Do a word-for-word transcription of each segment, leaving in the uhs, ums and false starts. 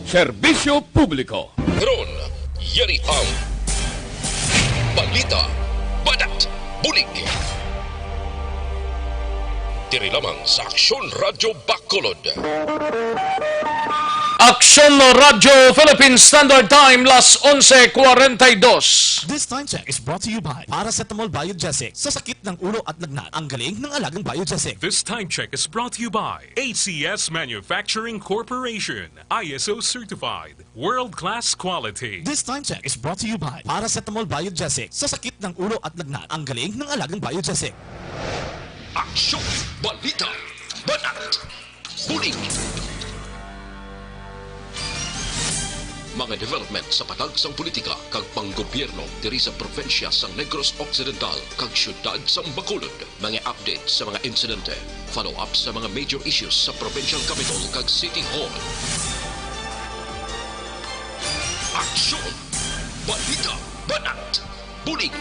Serbisyo publiko. Ron, yari ang balita, banat, bulig. Diri lamang sa Aksyon Radyo Bacolod. Aksyon Radyo Philippine Standard Time, las onse cuarenta y dos. This time check is brought to you by Paracetamol Biogesic. Sa sakit ng ulo at lagnat, ang galing ng alagang Biogesic. This time check is brought to you by A C S Manufacturing Corporation, I S O certified, world-class quality. This time check is brought to you by Paracetamol Biogesic. Sa sakit ng ulo at lagnat, ang galing ng alagang Biogesic. Aksyon, balita, banat, bulig. Mga development sa patagsang politika kag panggobyerno diri sa probinsya sang Negros Occidental kag siyudad sang Bacolod. Mga update sa mga insidente, follow-up sa mga major issues sa provincial capital kag city hall. Aksyon, balita, banat, bulig.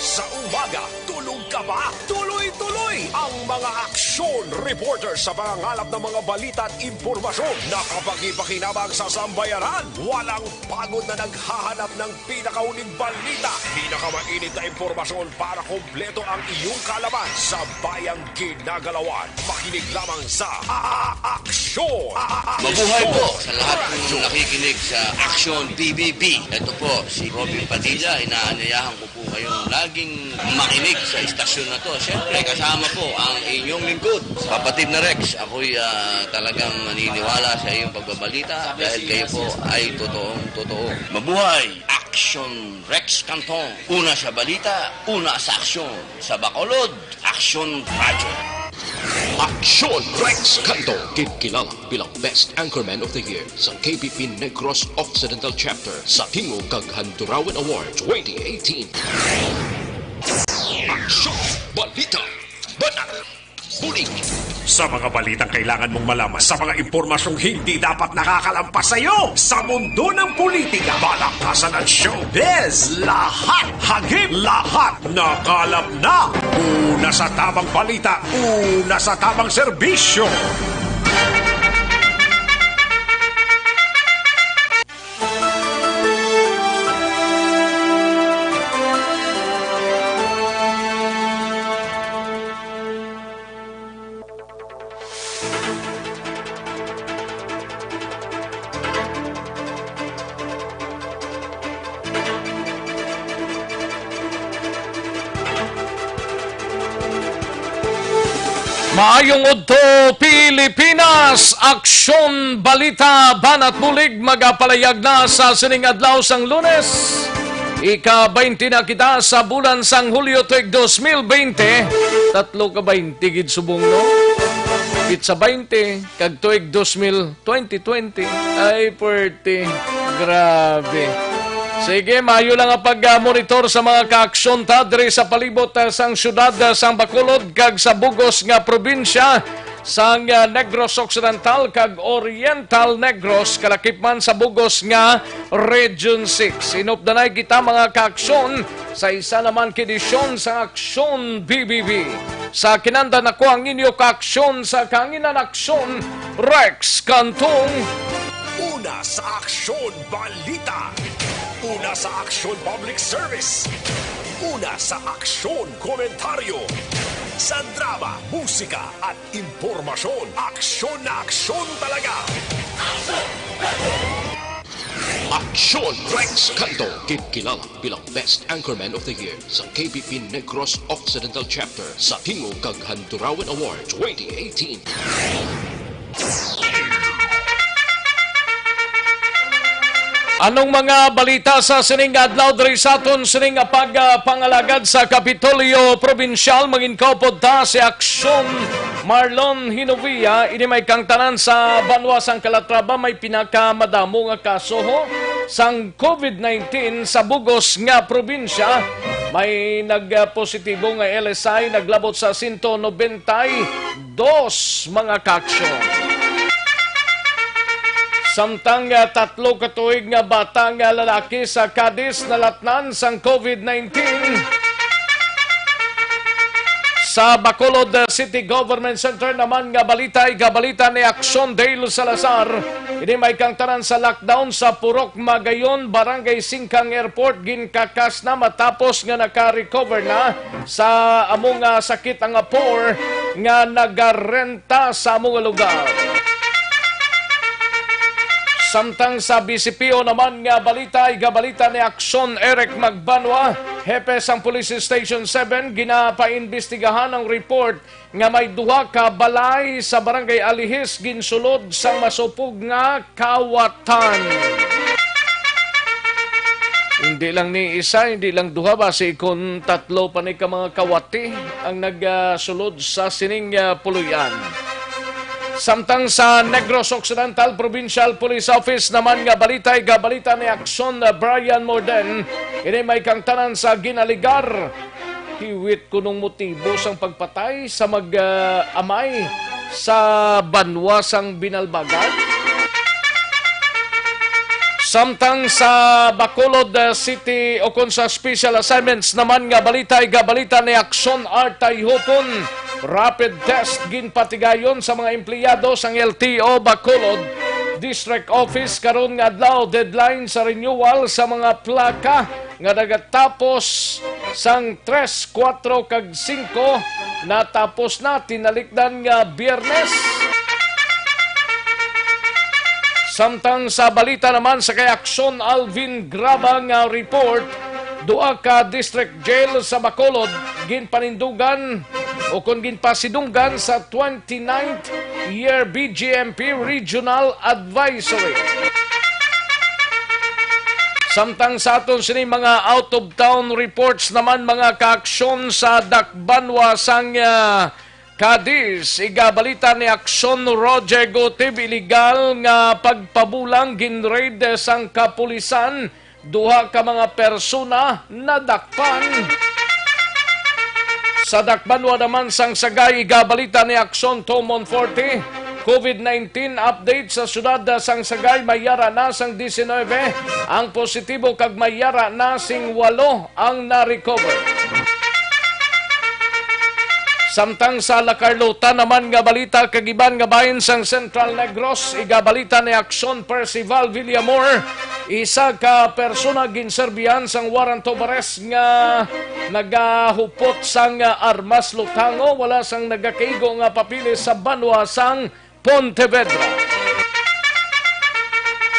Sa umaga, tulog ka ba? Tuloy-tuloy ang mga aksyon reporter sa pangangalap ng mga balita at impormasyon na kapakipakinabang sa sambayanan. Walang pagod na naghahanap ng pinakauling balita, pinakamainit na impormasyon para kompleto ang iyong kaalaman sa bayang ginagalawan. Makinig lamang sa A-, A-, Aksyon. A-, A-, Aksyon. Mabuhay po sa lahat ng nakikinig sa Aksyon P B B. Ito po si Robin Padilla. Inaanyayahan ko po kayong laging makinig sa istasyon na to. Siyempre, kasama po ang inyong lingkod, Kapatid na Rex. Ako'y, ah, talagang naniniwala sa iyong pagbabalita dahil kayo po ay totoong totoo. Mabuhay! Action Rex Cantong. Una sa balita, una sa aksyon. Sa Bacolod, Aksyon Radyo. Aksyon Rex Cantong, ginkilala bilang Best Anchorman of the Year sa K B P Negros Occidental Chapter sa Tingog kag Handurawan Award twenty eighteen. Aksyon, balita, banat, bulig. Sa mga balitang kailangan mong malaman, sa mga impormasyong hindi dapat nakakalampas sa iyo, sa mundo ng politika, balakasan at showbiz, lahat, hagip, lahat, nakalap na. Una sa tamang balita, una sa tamang serbisyo. Maayong udto, Pilipinas! Aksyon, balita, banat, bulig magapalayag na sa sining adlaw sang Lunes. Ika-baynte na kita sa bulan sang Hulyo tuig dos mil baynte. Tatlo ka baynte gid subong, no? Pitsa baynte kag tuig dos mil twenty twenty. Ay, pwerte. Grabe. Sige, maayo lang ang pag-monitor sa mga kaaksyon ta diri sa palibot, ah, sang siyudad, ah, sang Bacolod kag sa bug-os nga probinsya sang, ah, Negros Occidental kag Oriental Negros, kalakip man sa bug-os nga Region six. Inupdanay kita, mga kaaksyon, sa isa naman ka edisyon sang Aksyon B B B. Sa kinandan, ako ang inyo kaaksyon sa kahanginan, Aksyon Rex Cantong. Una sa aksyon, balita. Una sa aksyon, public service. Una sa aksyon, komentaryo. Sa drama, musika, at impormasyon, aksyon na aksyon talaga. Aksyon Rex Cantong, ginkilala bilang Best Anchorman of the Year sa K B P Negros Occidental Chapter sa Tingog kag Handurawan Award twenty eighteen. Anong mga balita sa sining adlaw diri sa aton sining pagpangalagad sa Kapitolyo Probinsyal? Mangin kaupod ta si Aksyon Marlon Hinovia. Ini may kang tanan sa banwa sang Calatrava, may pinakamadamo nga kaso, ho, sang COVID nineteen sa bug-os nga probinsya. May nagpositibo nga L S I, naglabot sa sento nobenta y dos, mga kaaksyon. Samtang, ah, tatlo ka tuig nga bata nga lalaki sa Cadiz nalatnan sang COVID nineteen. Sa Bacolod, uh, City Government Center naman nga balita, igabalita ni Action Dale Salazar. Ini may kangtanan sa lockdown sa Purok Magayon, Barangay Singkang Airport, ginkakas na matapos nga naka-recover na sa amo nga sakit ang apor nga nagarenta sa amo nga lugar. Samtang sa B C P O naman nga balita, igabalita ni Action Eric Magbanwa, hepe sang Police Station seven, ginapaimbestigahan ang report nga may duha ka balay sa Barangay Alihis ginsulod sang masupog nga kawatan. Hindi lang ni isa, hindi lang duha, basi kon tatlo pa ni ka mga kawati ang nagsulod sa sining, ah, puloy-an. Samtang sa Negros Occidental Provincial Police Office naman nga balita, igabalita ni Action, ah, Brian Morden, ini may kangtanan sa ginaligar. Hiwit kunong motibo sang pagpatay sa mag, ah, amay sa banwa sang Binalbagan. Samtang sa Bacolod, ah, City o kon sa special assignments naman nga balita, igabalita ni Action Artay Hupon, rapid test ginpatigayon sa mga empleyado sang L T O Bacolod District Office karon nga adlaw, deadline sa renewal sa mga plaka nga nagatapos sang tres, kuwatro, kag singko, natapos na tinalikdan nga Biyernes. Samtang sa balita naman sa kay Action Alvin Graba nga report, duha ka district jail sa Bacolod ginpanindugan o kon ginpasidunggan sa twenty-ninth Year B G M P Regional Advisory. Samtang sa aton sini mga out-of-town reports naman, mga kaaksyon, sa dakbanwa sang, ah, Cadiz, igabalita ni Aksyon Roger Gutib, iligal nga pagpabulang ginraid sang kapulisan, duha ka mga persona nadakpan. Sa dakbanwa naman sang Sagay, igabalita ni Aksyon Tom Monforte, COVID nineteen update sa siyudad sang Sagay, may yara na sang diecinuebe ang positibo kag may yara na sing walo ang na-recover. Samtang sa La Carlota naman nga balita kag iban nga bahin sang Central Negros, igabalita ni Aksyon Percival Villamor, isa ka persona ginserbihan sang warrant of arrest nga nagahupot sang armas lutango, wala sang nagakaigo nga papeles sa banwa sang Pontevedra.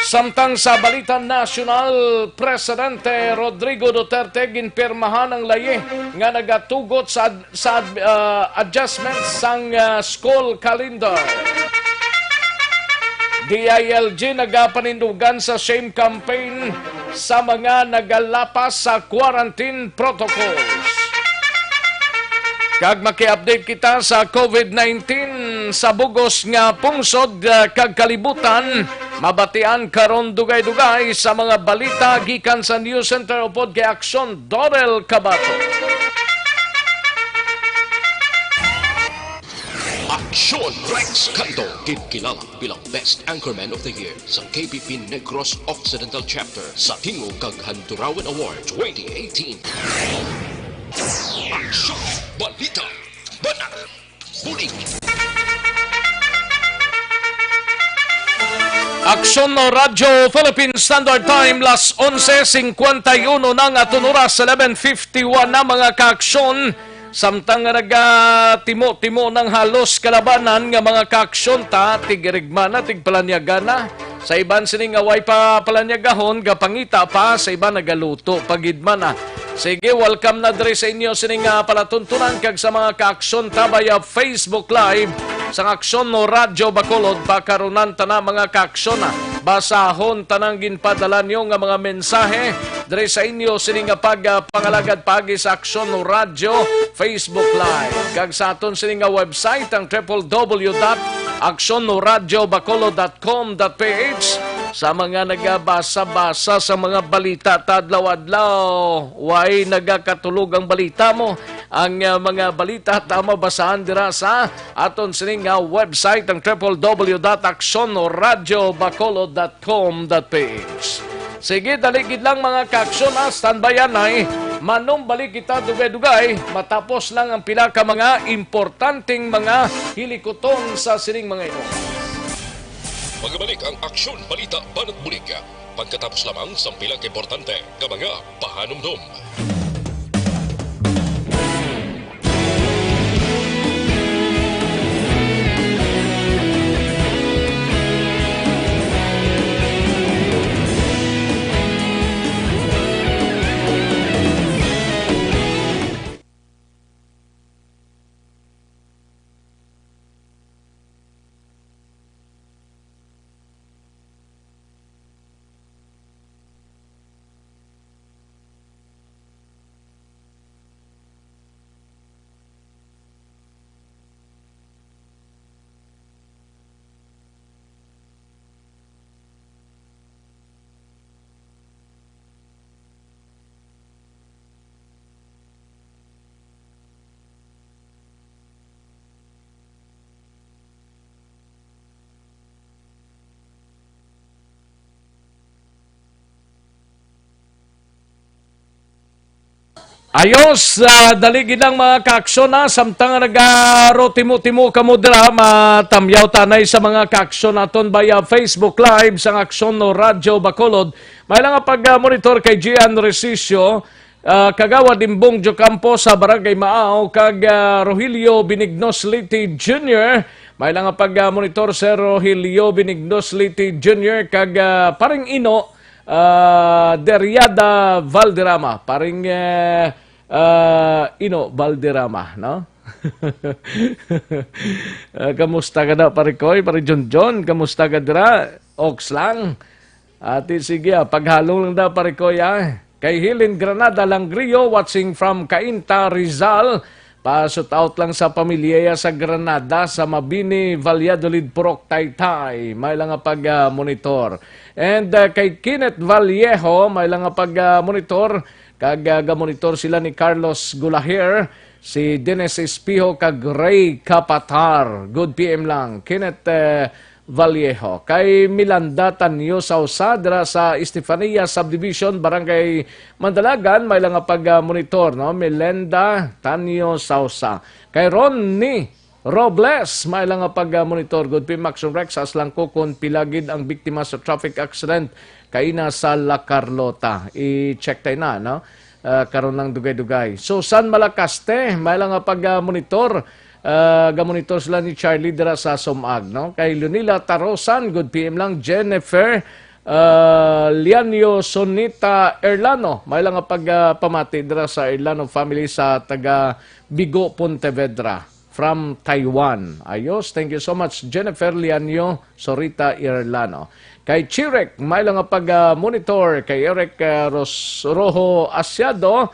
Samtang sa balita nasyonal, Presidente Rodrigo Duterte ginpirmahan ang layi nga nagatugot sa, sa, ah, adjustment sang, ah, school calendar. D I L G nagapanindugan sa shame campaign sa mga nagalapas sa quarantine protocols. Kag maki-update kita sa COVID nineteen sa bug-os nga pungsod, ah, kag kalibutan. Mabatian karon dugay-dugay sa mga balita gikan sa News Center upod kay Aksyon Dorel Cabato. Aksyon Rex Canto, ginkilala bilang Best Anchorman of the Year sa K P P Negros Occidental Chapter sa Tingog kag Handurawan Award twenty eighteen. Aksyon, balita, banat, bulig. Aksyon Radyo Philippine Standard Time, las onse cincuenta y uno na nga aton oras, eleven fifty-one na, mga kaaksyon. Samtang nga nagatimo-timo nang halos kalabanan nga mga kaaksyon ta, tig-irigma na, tigpalanyaga na. Sa iban sini nga way pa palanyagahon, gapangita pa, sa iban nagaluto pa gid man, ah. Sige, welcome na diri sa inyo sini nga palatuntunan kag sa mga kaaksyon ta via Facebook Live sang Aksyon no Radyo Bacolod. Pakarunan ta na, mga kaaksyon, ah. Basahon ta nang ginpadala niyo nga mga mensahe diri sa inyo sini nga pag, ah, pangalagad paagi sa Aksyon Radyo Facebook Live kag sa aton sini nga website, ang triple W dot aksyon radyo bacolod dot com dot P H. Sa mga nagabasa-basa sa mga balita ta adlaw-adlaw, way nagakatulog ang balita mo. Ang, ah, mga balita ta mabasahan dira sa aton sini nga website, ang triple W dot aksyon radyo bacolod dot com dot P H. Sige, dali gid lang, mga kaaksyon, ah. Standby anay. Manumbalik kita dugay-dugay matapos lang ang pila ka mga importanteng mga hilikutong sa sining mga ino. Magabalik ang Aksyon Balita Banat Bulig pagkatapos lamang sang pila ka importante nga mga pahanumdom. Ayos, ah, dali gid lang, mga kaaksyon, ha, samtang nagaro-timo-timo kamo dira, matamyaw tanay sa mga kaaksyon naton via Facebook Live sang Aksyon no Radyo Bacolod. May lang nga pag-monitor kay Gian Resicio, ah, Kagawad Imbong Jocampo sa Barangay Maao, kag, ah, Rogelio Benignos Liti Junior. May lang nga pag-monitor, Sir Rogelio Benignos Liti Junior, kag, ah, Paring Ino, ah, Deriada Valderrama, Paring, eh, ah, Ino Valderrama, no? Ah, kamusta ka na, Pare Koy? Pare John John, kamusta ka dira? Oks lang. Ati, sige, ah, paghalong lang daw, Pare Koy, ah. Kay Helen Granada Langrio, watching from Cainta, Rizal. Pa-shout out lang sa pamilya sa Granada, sa Mabini, Valladolid, Purok Taytay. May lang nga pag-monitor. And, uh, kay Kenneth Vallejo, may lang nga pag-monitor. Kag, uh, ga-monitor sila ni Carlos Gulahir, si Dennis Espijo, kag Ray Capatar. Good P M lang. Kenneth, uh, Vallejo. Kay Milanda Tanyo Sausa dira sa Estefania Subdivision, Barangay Mandalagan, may lang nga pag-monitor, no? Milenda Tanyo Sausa. Kay Ronnie Robles, may lang nga pag-monitor. Good P M Action Rex, as lang ko kung pila gid ang biktima sa traffic accident kaina sa La Carlota. I-check tayo na, no? Ah, karon lang dugay-dugay. Susan Malacaste, may lang nga pag-monitor. Ah, ga-monitor sila ni Charlie dira sa Sumag, no? Kay Lunila Tarosan, good P M lang. Jennifer, ah, Lianio Sonita Erlano, may lang nga pag, ah, pamati dira sa Erlano family sa taga Bigo, Pontevedra, from Taiwan. Ayos, thank you so much, Jennifer Lianio Sorita Erlano. Kay Chirek, may lang nga pag, ah, monitor. Kay Eric, ah, Ros-, Rojo Asiado,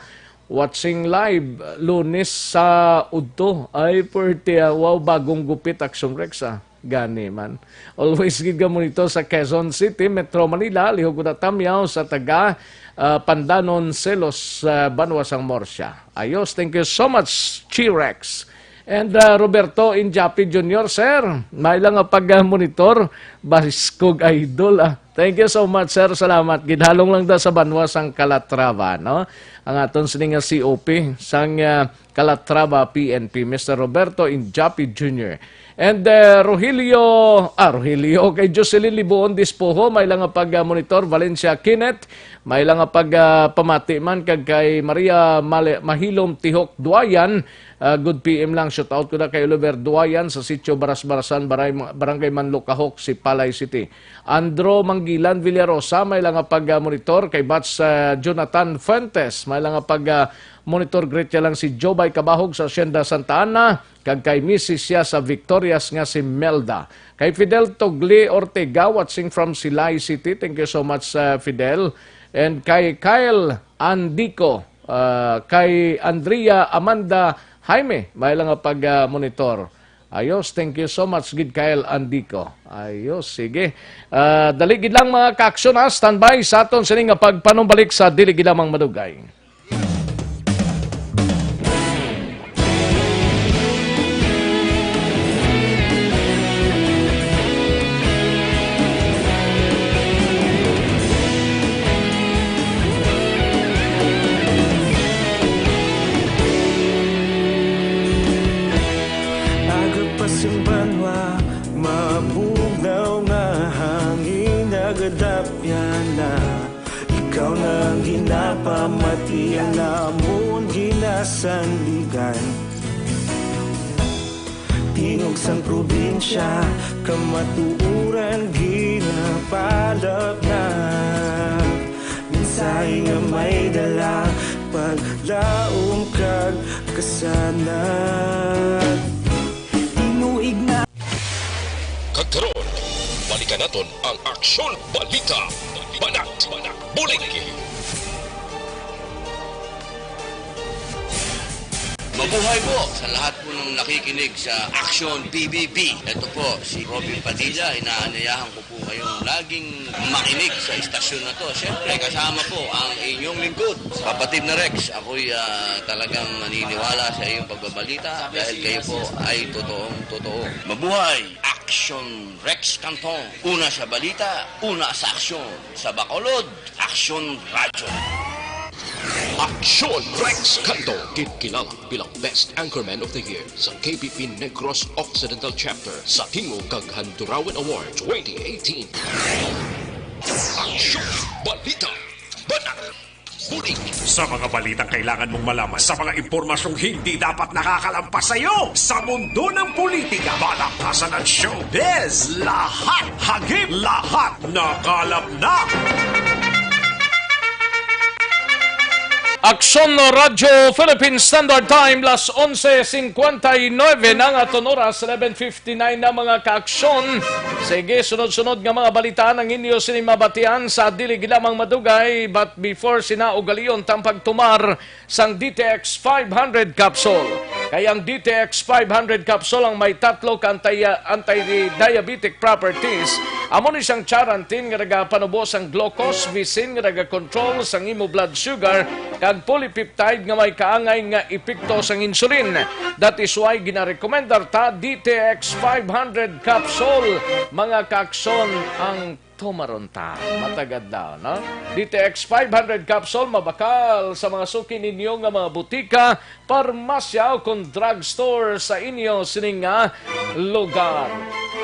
watching live, Lunes sa udto. Ay, pwerte, ah. Wow, bagong gupit, Action Rex, ah. Gani man. Always gid ga monitor sa Quezon City, Metro Manila, lihog ko na tamyaw sa taga, ah, Pandanon, Selos, ah, Banwa sang Murcia. Ayos, thank you so much, Chirek. And, ah, Roberto Injapi Junior, sir, may lang nga pag-monitor, baskog idol, ah. Thank you so much, sir. Salamat. Gidhalong lang da sa banwa sang Calatrava, no? Ang aton sini nga C O P sang, ah, Calatrava P N P, Mister Roberto Injapi Junior And, ah, Rogelio, ah, Rogelio, kay Jocelyn Libuon Dispoho, may lang nga pag-monitor, Valencia Kenneth, may lang nga pag, ah, pamati man, kag kay Maria Male-, Mahilom Tihok Duayan, ah, good P M lang, shout out ko na kay Oliver Duayan sa Sitio Barasbarasan, Baray-, Barangay Manlukahok, Sipalay City. Andro Manggilan Villarosa, may lang nga pag, ah, monitor, kay Bats, ah, Jonathan Fuentes, may lang nga pag, ah, monitor, greet niya lang si Jobay Kabahog sa Hacienda Santa Ana, kag kay misis siya sa Victorias nga si Melda. Kay Fidel Togli Ortega, watching from Silay City. Thank you so much, uh, Fidel. And kay Kyle Andico, uh, kay Andrea Amanda Jaime, may lang nga pag, uh, monitor. Ayos, thank you so much gid, Kyle Andico. Ayos, sige. Uh, dali gid lang, mga kaaksyon, ha. Standby sa aton sini nga pagpanumbalik sa Dili Gid Lamang Madugay. Dapyana, ikaw na ang ginapamati, ang amon ginasandigan. Tingog sang probinsya, kamatuoran ginapalapna. Mensahe nga may dala, paglaom kag kasanag. Tinuig na. Kag karon, balikan naton ang Aksyon Balita. Banat, bulig. Mabuhay po sa lahat po ng nakikinig sa Aksyon P B B. Ito po si Robin Padilla. Inaanyayahan ko po kayong laging makinig sa istasyon na to. Siyempre, kasama po ang inyong lingkod, kapatid na Rex. Ako'y ah, talagang naniniwala sa iyong pagbabalita dahil kayo po ay totoong totoo. Mabuhay! Aksyon Rex Canton. Una sa balita, una sa aksyon. Sa Bacolod, Aksyon Radyo. Aksyon Rex Canto, ginkilala bilang Best Anchorman of the Year sa K B P Negros Occidental Chapter sa Tingog kag Handurawan Award twenty eighteen. Aksyon Balita. Banat. Bulig. Sa mga balitang kailangan mong malaman, sa mga impormasyong hindi dapat nakakalampas sa iyo, sa mundo ng politika, balakasan at showbiz, lahat hagip, lahat nakalap na. Aksyon Radyo Philippine Standard Time, las onse cincuenta y nueve na nga aton oras, eleven fifty-nine na, mga kaaksyon. Sige, sunod-sunod nga mga balitaan ang inyo sini mabatian sa dili lamang madugay, but before sina, ugalion tang pagtumar sang D T X five hundred capsule. Kay ang D T X five hundred capsule ang may tatlo ka anti-, anti-diabetic properties. Amo ni siyang charantin nga nagapanubo sang glucose, visin nga nagakontrol sang imo blood sugar, kag polypeptide nga may kaangay nga epekto sang insulin. That is why ginarekomendar ta D T X five hundred capsule, mga kaaksyon, ang tumaron ta matag adlaw, no? D T X five hundred capsule mabakal sa mga suki ninyo nga mga butika, parmasya, o kon drugstore sa inyo sining nga lugar.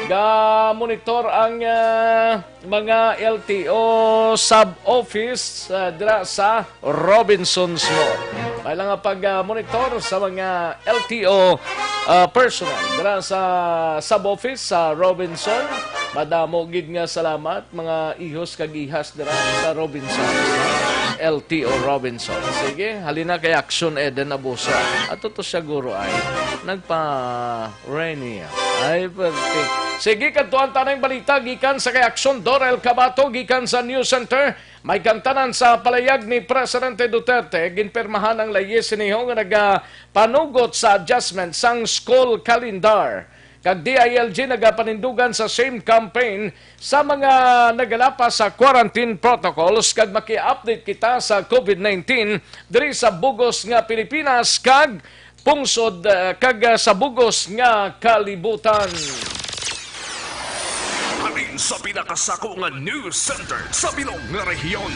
Ga-monitor ang ah, mga L T O sub-office ah, dira sa Robinsons Mall. May lang nga pag-monitor sa mga L T O ah, personnel dira sa sub-office sa Robinson. Madamo gid nga salamat, mga ihos kag ihas dira sa Robinson, L T O Robinson. Sige, halina kay Action Eden Abuso. Ato to siya, guro, ay nagpa-rainy. Ay, perte. Sige, kadtuan ta na ang balita gikan sa kay Action Dorel Cabato, gikan sa News Center. May kantanan sa palayag ni Presidente Duterte, ginpirmahan ang layis siniho nga nagapanugot sa adjustment sang school calendar. Kag D I L G nagapanindugan sa same campaign sa mga nagalapas sa quarantine protocols, kag maki-update kita sa COVID nineteen diri sa bugos nga Pilipinas kag pungsod, eh, kag, eh, sa bugos nga kalibutan. Halin sa pinakasako nga news center sa bilog nga rehiyon.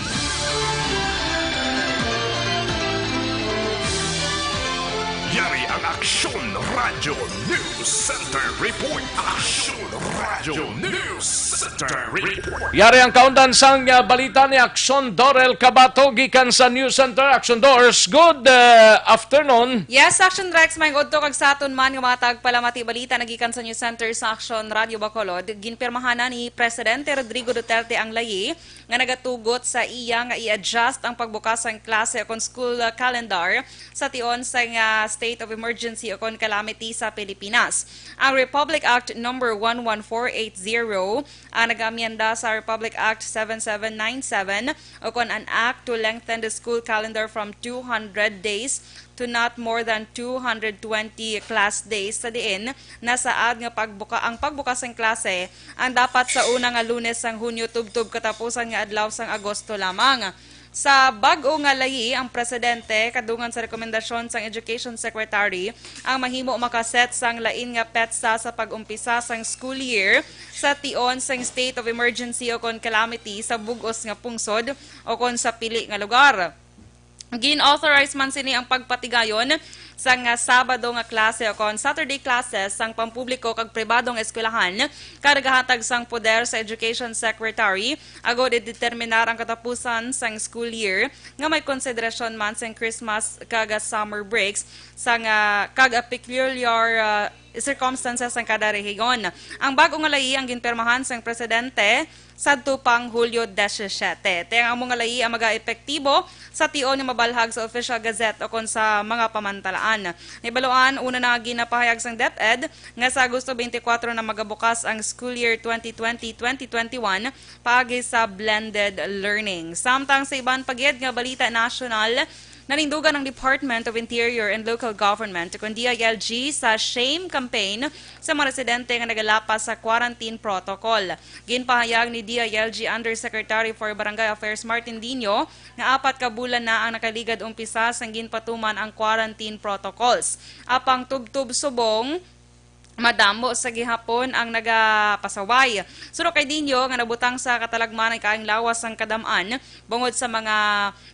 Yari ang Aksyon Radyo News Center Report. Aksyon Radyo News Center Report. Yari ang kaundan sang, ah, balita ni Aksyon Dorel Cabato gikan sa News Center. Aksyon Dors, good, ah, afternoon. Yes, Aksyon Rex, maayong udto kag sa aton man nga mga tagpalamati balita nagikan sa News Center sa Aksyon Radyo Bacolod. Ginpirmahan na ni Presidente Rodrigo Duterte ang layi nga nagatugot sa iya nga i-adjust ang pagbukas sang klase o kon school, ah, calendar sa tion sang, ah, state of emergency o kon calamity sa Pilipinas. Ang Republic Act number one one four eight zero ang nag-amyenda sa Republic Act seven seven nine seven o kon an act to lengthen the school calendar from two hundred days to not more than two hundred twenty class days, sa diin nasaad nga pagbuka, ang pagbukas sang klase ang dapat sa una nga Lunes sang Hunyo tubtob katapusan nga adlaw sang Agosto lamang. Sa bag-o nga layi, ang presidente, kadungan sa rekomendasyon sang Education Secretary, ang mahimo makaset sang lain nga petsa sa pag-umpisa sang school year sa tion sang state of emergency o kon calamity sa bug-os nga pungsod o kon sa pili nga lugar. Gin-authorize man sini ang pagpatigayon sang, ah, Sabado nga klase o kon Saturday classes sang pampubliko kag pribado nga eskwelahan, kag nagahatag sang poder sa Education Secretary agod i-determinar ang katapusan sang school year nga may konsiderasyon man sang Christmas kag, ah, summer breaks sang, ah, kag, ah, peculiar, ah, circumstances sang kada rehiyon. Ang bag-o nga layi ang ginpirmahan sang presidente sadto pang Hulyo disisiete. Te ang amo nga layi ang magaepektibo sa tion nga mabalhag sa Official Gazette o kon sa mga pamantalaan. Nahibaluan, una na nga ginapahayag sang DepEd nga sa Agosto twenty-four na magabukas ang school year twenty twenty, twenty twenty-one paagi sa blended learning. Samtang sa iban pa gid nga balita nasyonal, nanindugan ang Department of Interior and Local Government, kon D I L G, sa shame campaign sa mga residente nga nagalapas sa quarantine protocol. Ginpahayag ni D I L G Undersecretary for Barangay Affairs Martin Dino nga apat ka bulan na ang nakaligad umpisa sang ginpatuman ang quarantine protocols. Apang tubtob subong, madamo sa gihapon ang nagapasaway. Suno kay Dino nga nabutang sa katalagman ang kaayong lawas sang kadam-an bungod sa mga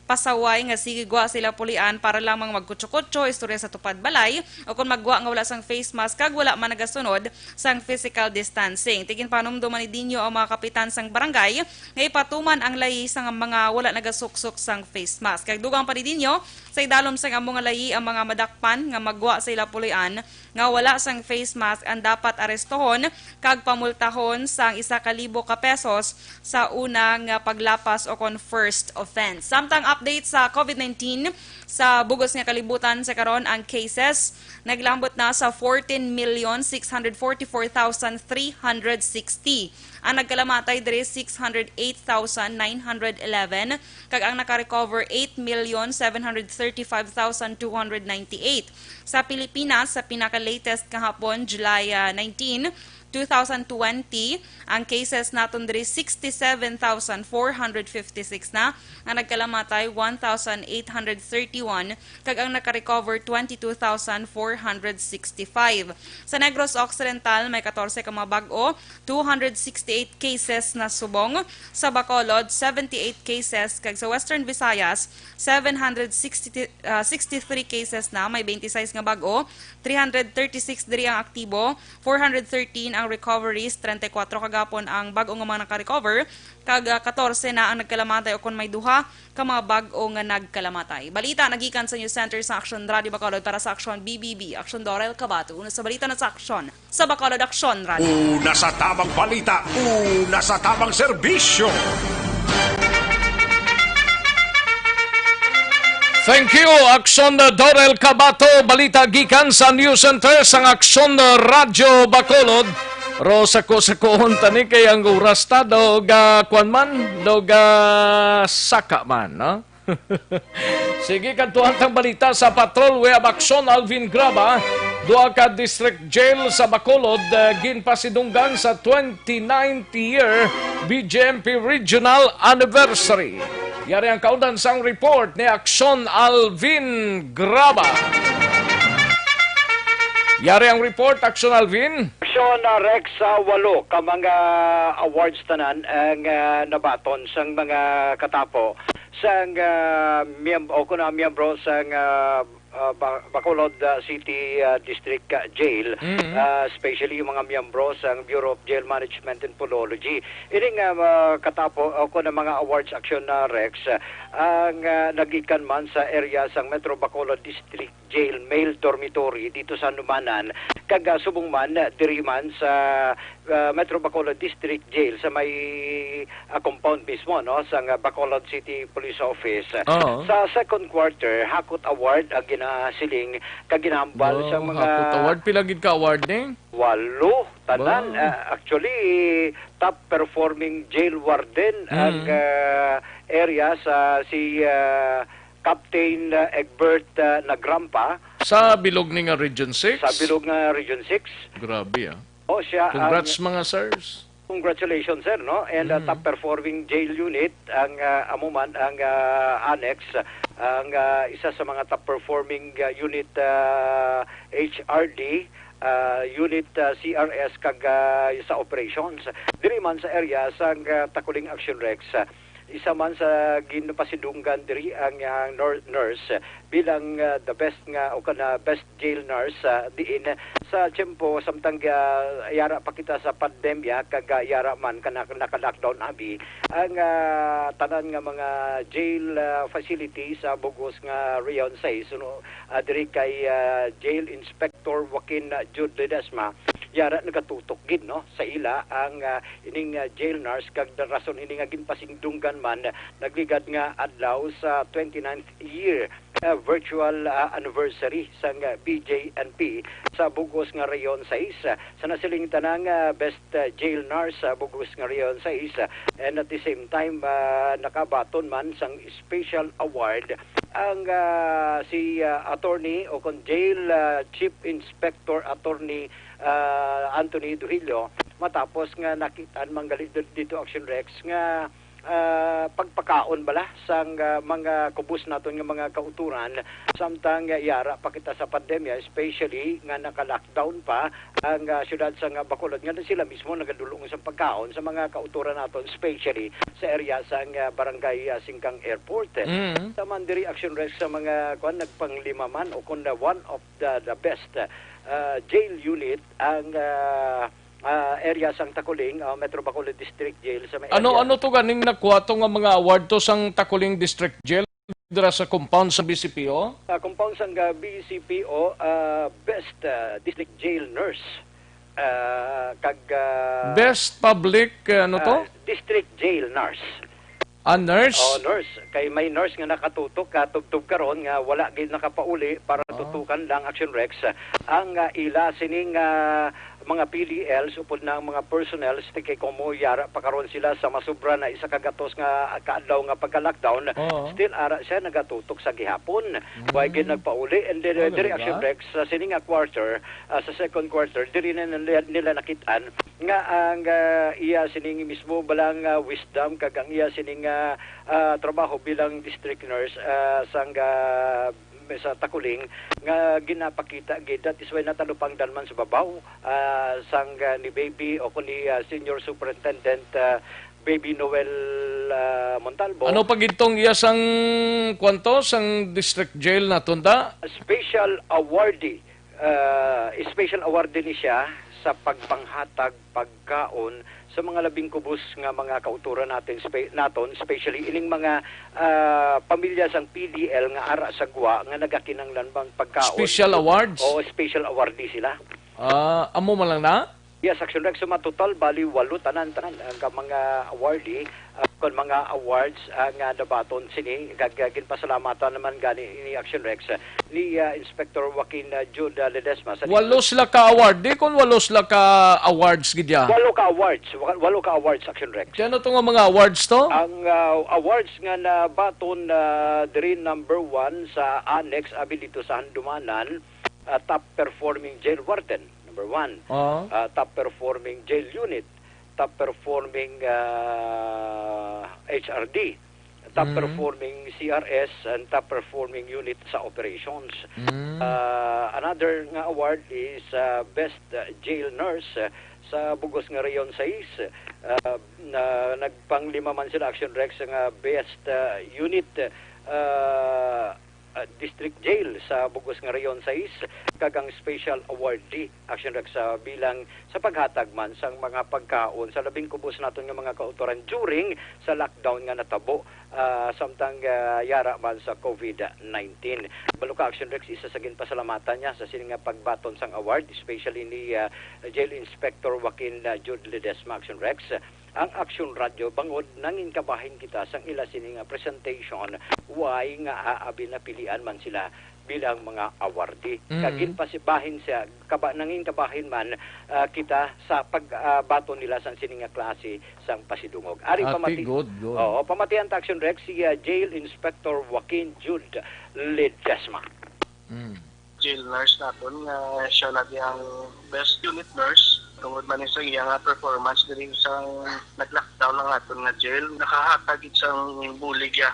pasaway nga sige gwa sila pulian para lamang magkutso-kutso, istorya sa tupad balay, o kon maggwa nga wala sang face mask kag wala man nagasunod sang physical distancing. Ti ginpahanumdom man ni Dino ang mga kapitan sang barangay nga ipatuman ang layi sang mga wala nagasuksok sang face mask. Kag dugang pa ni Dino, sa idalom sang amo nga layi ang mga madakpan nga maggwa sa ila pulian nga wala sang face mask ang dapat arestohon kag pamultahon sang isa ka libo ka pesos sa una nga paglapas o kon first offense. Samtang update sa COVID nineteen, sa bugos nga kalibutan sa karon, ang cases naglambot na sa fourteen million six hundred forty-four thousand three hundred sixty. Ang nagkalamatay diri, six hundred eight thousand nine hundred eleven, kag ang naka-recover, eight million seven hundred thirty-five thousand two hundred ninety-eight. Sa Pilipinas, sa pinaka-latest kahapon, July, ah, nineteen, two thousand twenty, ang cases naton diri, sixty-seven thousand four hundred fifty-six na, ang nagkalamatay, one thousand eight hundred thirty-one, kag ang naka-recover, twenty-two thousand four hundred sixty-five. Sa Negros Occidental, may katorse ka mga bag-o, two hundred sixty-eight cases na subong. Sa Bacolod, seventy-eight cases, kag sa Western Visayas, seven hundred sixty, ah, sixty-three cases na, may twenty-six nga bag-o, three hundred thirty-six diri ang aktibo, four hundred thirteen ang recoveries, treinta y cuatro kagapon ang bag-o nga mga naka-recover, kag, ah, katorse na ang nagkalamatay o kon may duha ka mga bag-o nga nagkalamatay. Balita nagikan sa News Center sa Aksyon Radio Bacolod para sa Aksyon B B B. Aksyon Dorel Cabato. Una sa balita na sa Aksyon, sa Bacolod Aksyon Radio. Una sa tamang balita, una sa tamang serbisyo. Thank you, Aksyon Dorel Cabato. Balita gikan sa News Center sang Aksyon Radio Bacolod. Ro sa ko sa kuon tani kay ang oras ta do ga kwan man, do ga saka man, no? Sige, kadtuan tang balita sa Patrol. We have Aksyon Alvin Graba. Duha ka district jail sa Bacolod, eh, ginpasidunggan sa twenty-ninth year B J M P Regional Anniversary. Yari ang kaundan sang report ni Aksyon Alvin Graba. Yari ang report, Aksyon Alvin. Aksyon, ah, Rex, sa walo ka mga awards tanan ang, ah, nabaton sang mga katapo sang, ah, miyem-, o kuna miyembro sang, ah, ah, Ba-, Bacolod, ah, City, ah, District, ah, Jail, Mm. ah, especially yung mga miyembro sang Bureau of Jail Management and Pollology. Ini nga, ah, katapo o kuna mga awards, Aksyon, ah, Rex, ah, ang, ah, nagikan man sa area sang Metro Bacolod District Jail male dormitory dito sa Numanan, kag, ah, subong man, ah, diri man sa, ah, Metro Bacolod District Jail sa may, ah, compound mismo, no, sang, ah, Bacolod City Police Office. Oo. Sa second quarter, hakot award ang ginasiling kag ginahambal Wow, sa mga hakot award. Pila gid ka award ni? Walo, tanan. Wow. Ah, actually, top performing jail warden ang, Mm. ah, area sa si, ah, Captain, ah, Egbert, ah, Nagrampa. Sa bilog ni nga Region six? Sa bilog nga Region six. Grabe, ah. O, siya ang Congrats, mga sirs. Congratulations, sir, no? And, ah, Mm. top performing jail unit ang, ah, amo man ang, ah, annex, ang, ah, isa sa mga top performing, ah, unit, ah, H R D, ah, unit, ah, C R S kag, ah, sa operations. Diri man sa area sang, ah, Takuling Action Rex, ah, Isa man sa ginpasidunggan diri ang, ah, nur-, nurse bilang, ah, the best nga o kana best jail nurse, ah, diin sa tiyempo samtang, ah, yara pa kita sa pandemya kag, ah, yara man kana naka-lockdown abi ang, ah, tanan nga mga jail, ah, facility sa bugos nga Region sais, no, ah, diri kay, ah, Jail Inspector Joaquin, ah, Jude Ledesma, yara nagatutok gid, no, sa ila ang, ah, ining, ah, jail nurse kag rason ini nga ginpasidunggan man nagligad nga adlaw sa twenty-ninth year, ah, virtual, ah, anniversary sang, ah, B J N P sa bugos nga Region sais. Sa nasiling tanang, ah, best, ah, jail nurse sa bugos nga Region sais, ah, and at the same time, ah, nakabaton man sang special award ang, ah, si, ah, attorney o kon jail, ah, Chief Inspector Attorney, ah, Anthony Duhilio, matapos nga nakitaan man gali dito, Action Rex, nga, ah, pagpakaon bala sang, ah, mga kubos naton nga mga kautoran samtang, ah, yara pa kita sa pandemya, especially nga naka-lockdown pa ang, ah, syudad sang, ah, Bacolod, nga sila mismo nagadulong sa pagkaon sa mga kautoran naton, especially sa area sang, ah, barangay, ah, Singkang Airport. Mm. Sa man diri, Action Rex, sa mga kuan, nagpanglima man o kon, ah, one of the, the best, ah, jail unit ang, ah, ah, area sang Taculing, ah, Metro Bacolod District Jail sa may Ano, area. Ano to ganing nakuha to nga mga award to sang Taculing District Jail dira sa compound sa B C P O? Sa compound sang, ah, B C P O, ah, best, ah, district jail nurse. Ah, kag, ah, Best public, ah, ano to? Ah, district jail nurse. A nurse? Oh, nurse. Kay may nurse nga nakatutok, katubtob karon nga wala gid nakapauli para Ah. tutukan lang, Action Rex, ang, ah, ila sining, ah, mga P D Ls upod na ang mga personnel, kay komo yara pa karon sila sa masubra na isa ka gatos nga kaadlaw nga pagka-lockdown. Oo. Still ara siya nagatutok sa gihapon. Wa gid Mm. nagpauli. And then, Ano diri, ba? Action Rex, sa sini nga quarter, ah, sa second quarter, diri na nila, nila nakit-an nga ang, ah, iya sining mismo balang, ah, wisdom kag ang iya sining, ah, ah, trabaho bilang district nurse, ah, sang, ah, sa Taculing nga ginapakita gid. That is why natalupangdan man sa babaw, ah, sang, ah, ni Baby o kung ni, ah, Senior Superintendent, ah, Baby Noel, ah, Montalvo. Ano pa gid tong iya sang, kwan to, sang district jail naton ta? Special awardee. Ah, special awardee ni siya sa pagpanghatag pagkaon sa mga labing kubos nga mga kauturan natin, spe-, naton, especially ining mga, ah, pamilya sang P D L nga ara sa gwa nga nagakinahanglan man pagkaon. Special awards? Oo, special awardee sila. Ah, amo man lang na? Yes, Action Rex, sa matotal, bali walo tanan-tanan ang ka-, mga awardee, ah, kon mga awards, ah, nga nabaton sini, kag, ah, ginpasalamatan naman gani ni Action Rex, ah, ni, ah, Inspector Joaquin, ah, Jude, ah, Ledesma sa Walo sila ka awardee, kon walo sila ka awards gid ya? Walo ka awards, wa-, walo ka awards, Action Rex. Kaya ano to nga mga awards to? Ang, ah, awards nga nabaton, ah, diri number one sa annex, abi dito sa Handumanan, ah, top performing jail warden, number one. Oo. Ah, top performing jail unit, top performing, ah, H R D, top Mm. performing C R S, and top performing unit sa operations. Mm. Ah, another nga award is, ah, best, ah, jail nurse, ah, sa bugos nga Region sais. Ah, na, nagpanglima man sila, Action Rex, nga best, ah, unit, ah, ah, district jail sa bugos nga Region sais, kag ang special awardee, Action Rex, sa bilang sa paghatag man sang mga pagkaon sa labing kubos naton nga mga kautoran during sa lockdown nga natabo, ah, samtang, ah, yara man sa COVID nineteen. Balo ka, Action Rex, isa sa ginpasalamatan niya sa sini nga pagbaton sang award, especially ni, ah, Jail Inspector Joaquin, ah, Jude Ledesma, Action Rex, ang Action Radio, bangod nangin kabahin kita sang ila sini nga presentation, why nga aabi napilian man sila bilang mga awardee. Mm. Kag ginpasibahin siya, kaba-, nangin kabahin man, ah, kita sa pag, ah, baton nila sang sini nga klase sang pasidungog. Ari Ati, pamati-, good, good. Oo, pamatian ta, Action Rex, si, ah, Jail Inspector Joaquin Jude Ledesma. Mm. Jail nurse naton nga siya lagi ang best unit nurse. Tungod man sa iya nga performance diri sa nag-lockdown ang aton nga jail, nakahatag gid sang bulig ya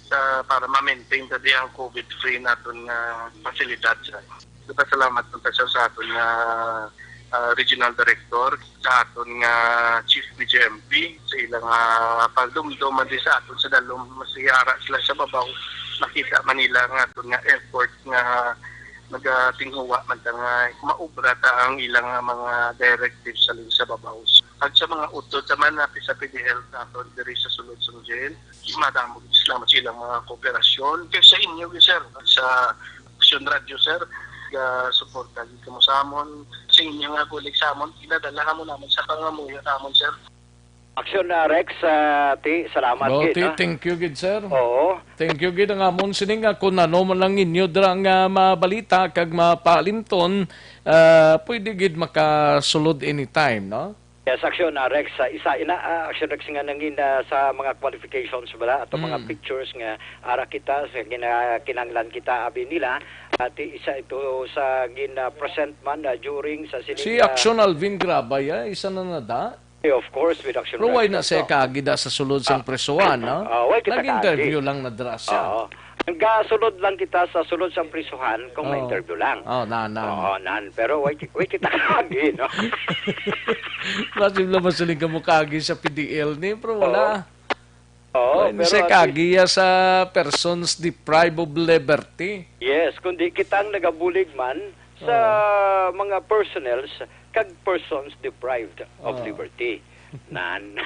sa, para ma-maintain ta di ang COVID-free naton nga pasilidad, sir. Nagpasalamat man ta siya sa aton nga ah, regional director sa aton nga chief B J M P, sa ilang, ah, pagdumdom man di sa aton sa dalom, mas yara sila sa babaw, makita man nila nga aton nga effort nga nagatinghuwa man ta nga maubra ta ang ilang, ah, mga directives sa, sa babaw. At sa mga utod naman na sa P D L sa aton diri sa sulod sa jail, madamo gid salamat sa ilang mga kooperasyon. Kay sa inyo, sir, sa Action Radio, sir, nga suporta gid kamo sa amon. Sa inyo nga bulig sa amon, ginadala kamo naman sa pangamuyo namon, sir. Action na, Rex, ah, ti, salamat Oh, gid, ti, ha? Thank you gid, sir. Oo. Thank you gid ang amon sining nga kung ano man lang inyo dira nga mabalita kag mapaalimton, ah, pwede gid makasulod anytime, no? Yes, action na, Rex. Ah, isa ina, ah, action, Rex, nga nangin, ah, sa mga qualifications bala ato mga Mm. pictures nga ara kita sa gina, kinahanglan kita abi nila. At isa ito sa gin, ah, present man, ah, during sa sining, Si ah, Action Alvin Grabay, ah, isa na nada. Of course, with action. Pero why Rex. na siya Ah, kaagi da sa sulod sang presohan, no? Ah, why kita Nag-interview kaagi? Lang na dira siya. Oo. Nagasulod lang kita sa sulod sang prisuhan kung Oo. ma-interview lang. Oh, na, na. Oo, nan. Pero why, why kita kaagi, no? Masim lang masiling ka mo kaagi sa P D L ni, pero wala. Oo, Why na pero siya at kaagi ya sa persons deprived of liberty. Yes, kundi kitang nagabulig man sa mga personnels kag persons deprived of Oh. liberty. Nan.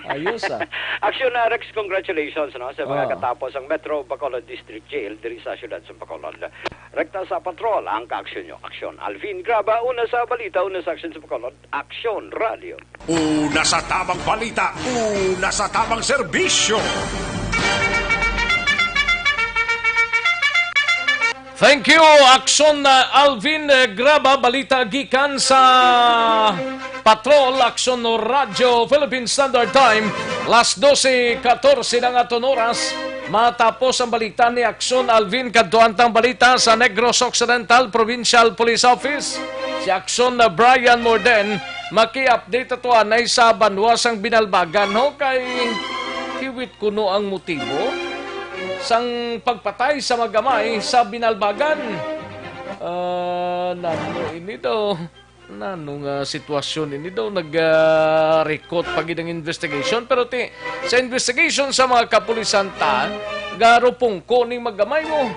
Ayos, ah. Action na, Rex, congratulations, no, sa mga Oh. katapos ang Metro Bacolod District Jail diri sa siyudad sa Bacolod. Rekta sa patrol ang kaaksyon nyo. Aksyon. Alvin Graba, una sa balita, una sa aksyon sa Bacolod. Aksyon Radio. Una sa tamang balita, una sa tamang serbisyo. Thank you, Aksyon, uh, Alvin, uh, Graba. Balita gikan sa Patrol, Aksyon Radyo, Philippine Standard Time. Las dose katorse na nga aton oras. Matapos ang balita ni Aksyon Alvin, kadtuan tang balita sa Negros Occidental Provincial Police Office. Si Aksyon, uh, Brian Morden, maki-update ato anay sa banwa sang Binalbagan, ho, kay hiwit kuno ang motibo sang pagpatay sa mag-amay sa Binalbagan. Ah, nano ini daw? Nano nga sitwasyon ini daw? Nag-rekot pa gid ang investigation. Pero ti, sa investigation sa mga kapulisan ta, garupong ko ning mag-amay mo.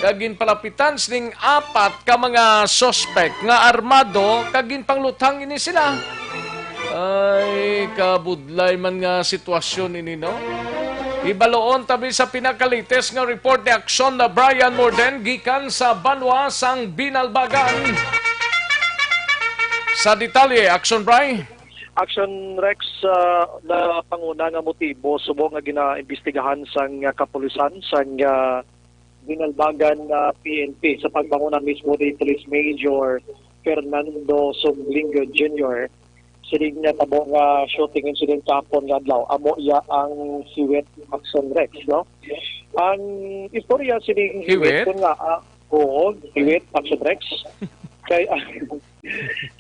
Kag ginpalapitan sining apat ka mga suspect nga armado kag ginpangluthang ini sila. Ay, kabudlay man nga sitwasyon ini, no? Ibaloon tabi sa pinakalites nga report ni Aksyon na Brian Morden gikan sa banwa sang Binalbagan. Sa detalye, Aksyon Bry? Action Rex, ah, na panguna nga motibo subong nga ginaimbestigahan sang, ah, kapulisan sang, ah, Binalbagan, ah, P N P sa pagpanguna mismo ni Police Major Fernando Somblinggo Junior. Sining natabo nga shooting incident kahapon nga adlaw, amo iya ang hiwit, Action Rex, no? Ang istorya sining Hiwit? Kun nga, ah, oo, hiwit, Action Rex. Kay, ah,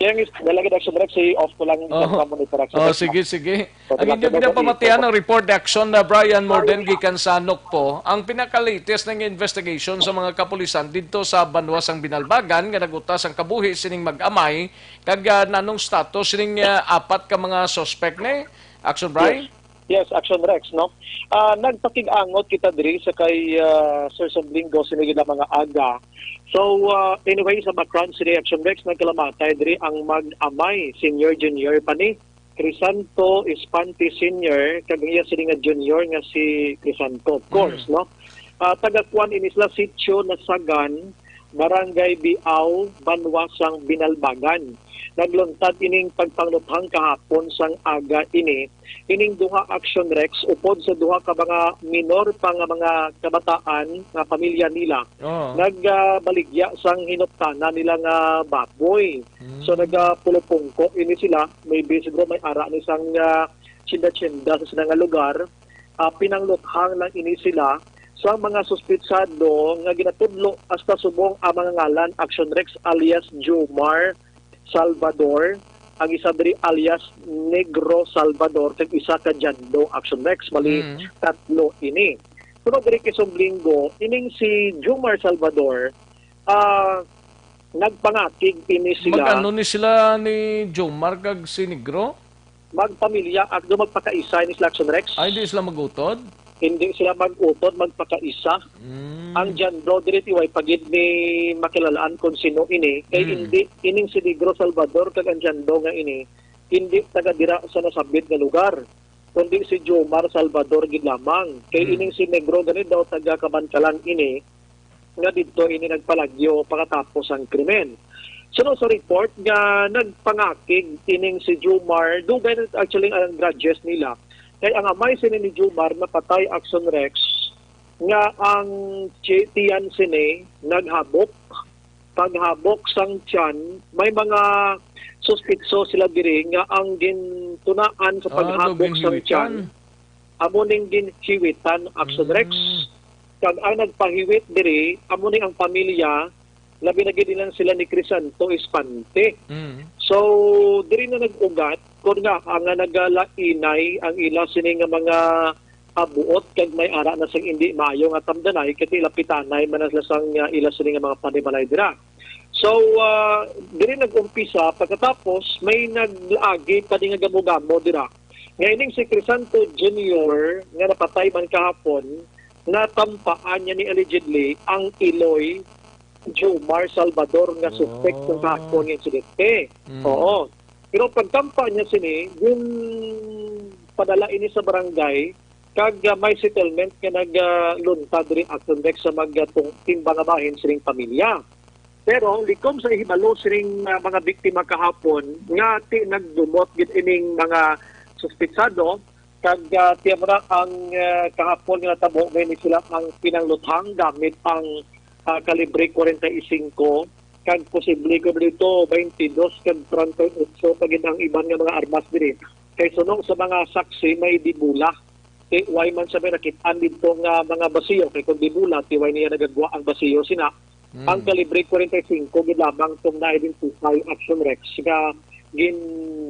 kaya ang is-, nalagad, Action Rex, si off ko lang Oh. sa monitor, Action Oh, Rex. sige, sige. So, Ang inyong tinatawag ginapamatian dito. Ang report ni Action na Brian Morden gikan sa Nokpo, ang pinakalites nga investigation sa mga kapulisan didto sa banwa sang Binalbagan nga nagutas ang kabuhi sining mag-amay kag, ah, nanong status sining, ah, apat ka mga suspect ni Action Bry? Yes. Yes, Action Rex, no? Ah, nagpakig-angot kita diri sa kay, ah, Sir Somblinggo sini gid ang mga aga. So, ah, anyway, sa background sini, Action Rex, nagkalamatay diri ang mag-amay, senior junior pa ni Crisanto Espante Senior, kag ang iya sini nga junior nga si Crisanto, of course, no? Ah, taga Kuan ini sila, Sitio Nasagan, Barangay Biao, Banwa sang Binalbagan. Nagluntad ining pagpangluthang kahapon sang aga ini. Ining duha, Action Rex, upod sa duha ka mga minor pa nga mga kabataan nga pamilya nila, Oh. nagbaligya sang hinuptanan nila nga baboy. Mm. So nagapulupungko ini sila, maybe siguro may ara ni sang, ah, tsinda-tsinda sa sila nga lugar. Ah, pinangluthang lang ini sila sa mga suspitsado nga ginatudlo hasta subong ang mga ngalan, Action Rex alias Jomar Salvador, ang isa diri alias Negro Salvador, kag isa ka Jando, Action Rex, bali Mm. tatlo ini. Sunod diri kay Somblinggo, ining si Jomar Salvador, ah, Nagpangakig ini sila. Mag-ano ni sila ni Jomar kag si Negro? Magpamilya at do magpakaisa ini sila, Action Rex. Ay, di sila mag-utod? Hindi sila mag-utod, magpakaisa. Mm. Ang Jando diri, ti way pagid ni makilalaan kung sino ini. Kay mm. Hindi, ining si Negro Salvador kag ang Jando nga ini, hindi taga dira sa nasabit nga lugar, kundi si Jomar Salvador gid lamang. Kay mm. Ining si Negro gani daw taga Kabankalan ini, nga didto ini nagpalagyo pakatapos ang krimen. Suno sa report nga nagpangakig ining si Jomar, dugay na actually ang grudges nila. Kay ang amay sini ni Jomar napatay, Action Rex, nga ang tiyan sini naghabok. Paghabok sang tiyan, may mga suspitso sila diri nga ang gintunaan sa ah, paghabok sang tiyan amo ning ginhiwitan, Action Rex. Mm. Kag ang nagpahiwit diri amo ni ang pamilya, labi na gid ilang sila ni Crisanto Espante. Mm. So diri na nag-ugat kun nga ang nagalainay ang ila sini nga mga abuot kag may ara na sang indi maayo nga tamdanay kay lapitanay man na sila sang uh, ila sini nga mga panimalay dira. So uh, diri nag-umpisa pagkatapos may naglaagi pa di nga gamo-gamo dira. Nga ining si Crisanto Junior nga napatay man kahapon, natampaan niya ni allegedly ang iloy Jomar Salvador nga suspek oh. Kung kahapon nga insidente. Mm. Oo. Pero pagtampa niya sini, yung padala ini sa barangay, kag uh, may settlement nga naglunta uh, diri Action Rex sa magtimbang nga bahin sining pamilya. Pero likom sa ihibalo sining uh, mga biktima kahapon nga ti nagdumot gid ining mga suspitsado kag uh, tiyemra ang uh, kahapon nga natabo may ni sila ang pinangluthang gamit ang uh, kalibre forty-five kag posible ko dito twenty-two kag thirty-eight pa gid ang iban nga mga armas diri kay suno sa mga saksi may dibula. Kay way man sa may nakit-an dito nga mga basiyo kay kung dibula ti way niya nagagwa ang basiyo sina Mm. Ang kalibre forty-five gid lamang tong na-identify Action Rex nga gin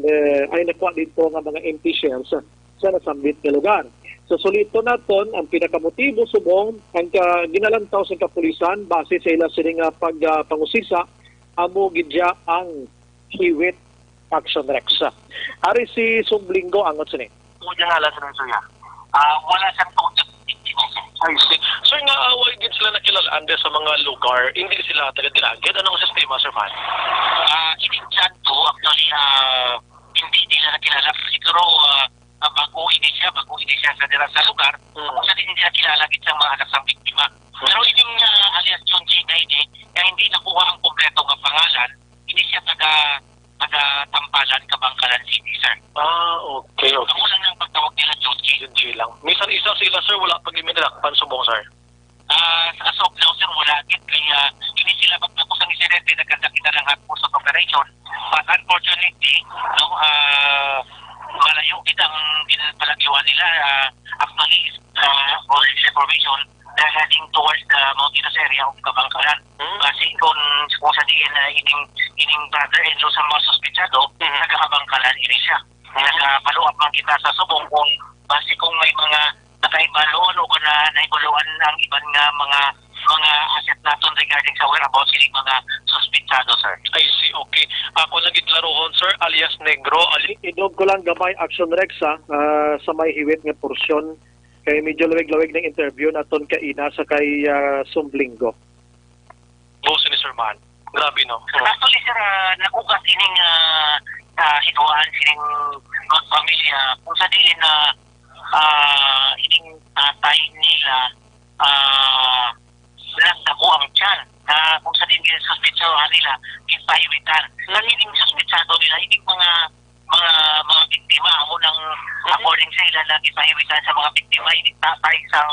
uh, ay nakuha dito nga mga empty shells sa nasambit nga lugar. So sulito naton ang pinakamotibo subong ang ka, ginalantaw sa kapulisan base sa ila sini nga pag uh, pangusisa amo gid ang hiwit Action Rex. Ari si Sublinggo angot sini. Mo dinala sa Venezuela. Ah, wala siyang tungkol sa biktima, sir. I see. Sir, nga away gid sila nakilala-an sa mga lugar, hindi sila taga dira gid. Anong sistema, Sir Man? Ah, ining Santo, actually, ah, hindi nila nakilala. Siguro, ah, ah, bago ini siya, bago ini siya sa dira sa lugar. Mm. Kung sa hindi nakilala gid sa mga anak sa biktima. Mm. Pero ining ah, alias Junji na ini, na hindi nakuha ang kompleto nga pangalan, hindi siya taga taga Tampalan, Kabangkalan City, sir. Ah, okay, okay. Amo lang ang pagtawag nila, Junji. Junji lang. Misan isa sila, sir, wala pa gid dinakpan subong, sir? Ah, as of now, sir, wala gid. Kaya hindi sila magtapos ang insidente, nagkanta kita ng hot pursuit operation. But unfortunately, no, ah, malayo kita ang ginpalagyuan nila. Ah, actually, ah, for information, they're heading towards the mountainous area of Kabangkalan. Hmm? Kasi kung, kung sa diin na ining, ining brother-in-law sa mga suspetsado, hmm, nagkakabangkalan ini siya. Hmm? Nagka-follow up man kita sa subong kung basi kung may mga nakaibalon o kung na, naibaluan ang iban nga mga mga asset naton regarding sa whereabouts ini mga suspetsado, sir. I see, okay. Ako lang giklarohon, sir, alias Negro, alias... Idog ko lang gamay, Action Rex, ha, uh, sa may hiwit nga porsyon. Kay medyo lawig-lawig ng interview naton kaina sa kay uh, Sumblinggo. Boss ni Sir Man. Grabe, no? Actually, sir, uh, nagugas ining uh, uh, hidwaan sining magpamilya kung sa diin na uh, uh, ining tatay nila uh, nagdako ang tiyan na kung sa diin suspitsahan nila, gipahiwitan. Nang ining suspitsado nila, ining mga mga mga biktima amo nang according sa ila na gipahiwitan sa mga biktima ini tatay sa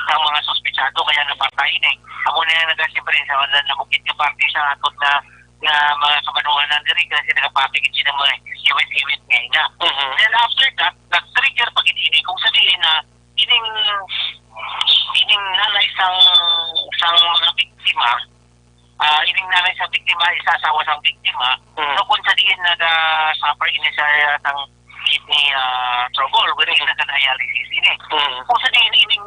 sa mga suspitsado kaya napatay ni amo na yung nagasimpre sa wala na bukid nga parte sa aton na nga mga kabanuanan diri kasi nagapapigit sila mga iwit-iwit nga ina. Mhm. Then after that, nag-trigger pa gid ini kung sa diin na ining ining nanay sang sang mga biktima ah, ining nanay sa biktima, isa asawa sang biktima, mm. So kung sa diin naga-suffer ini sa sang kidney uh, trouble, wherein mm. Nagka-dialysis ini. Mm. Kung sa diin ining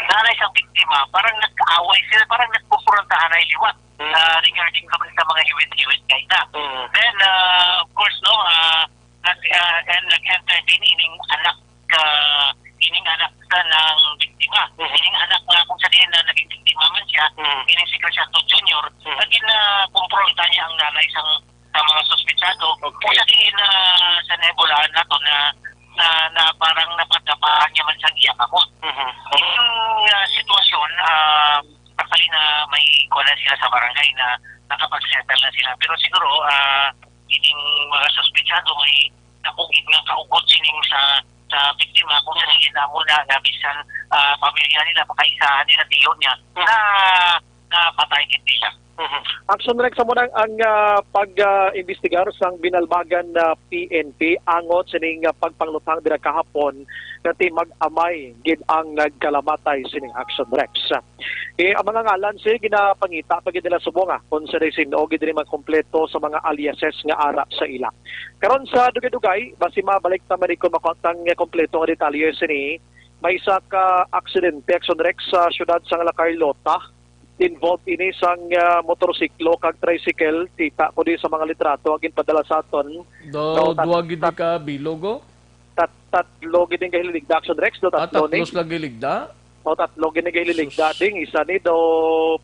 nanay sa biktima, parang nagkaaway sila, parang nagku kumprontahan ay liwat, Mm. ah, regarding sa, sa mga hiwit-hiwit nga ina. Mm. Then, ah, of course, no, ah, nag, ah, and nag-entertain ining anak, ah, ining anak sa ng biktima. Mm. Ining anak nga kung sa diin na naging biktima man siya, Mm. ining si Crisanto Junior, Mm. naging, ah, kumpronta niya ang nanay sang, sa mga suspitsado. Okay. Kung sa diin na sa nahibaluan nato na, na, na parang napagkapahan niya man sa iya kamot. Mhm. Ang, ah, sitwasyon, ah, actually na may kuwan na sila sa barangay na nakapag-settle na sila. Pero siguro, ah, ining mga suspitsado may nakugid nga kaugot sining sa, sa biktima kung sa diin amo na nga bisan, ah, pamilya nila, makaisahan nila tiyo niya na, na patay gid siya. Mhm. Action Rex, amo na ang, ah, pag, ah, imbestigar sang Binalbagan na P N P angot sining, ah, pagpangluthang dira kahapon nga ti mag-amay gid ang nagkalamatay sining Action Rex. Eh, ang mga ngalan, sir, ginapangita pa gid nila subong, ah, kung sa sin-o gid diri magkompleto sa mga aliases nga ara sa ila. Karon sa dugay-dugay, basi mabalik ta man kon makuha tang kompleto nga detalye sini. May isa ka aksidente, Action Rex, sa siyudad sang La Carlota. Involved ini sang, ah, motorsiklo kag tricycle. Kita ko di sa mga litrato ang ginpadala sa aton. Daw, No, tat-, duwa gid tat-, ka bilog, oh? Tat-, tatlo gid ang gahililigda, Action Rex, no? Ah, Tatlo tatlo ni. sila giligda? O, tatlo gid ang gahililigda, Sus. Ding. Isa ni daw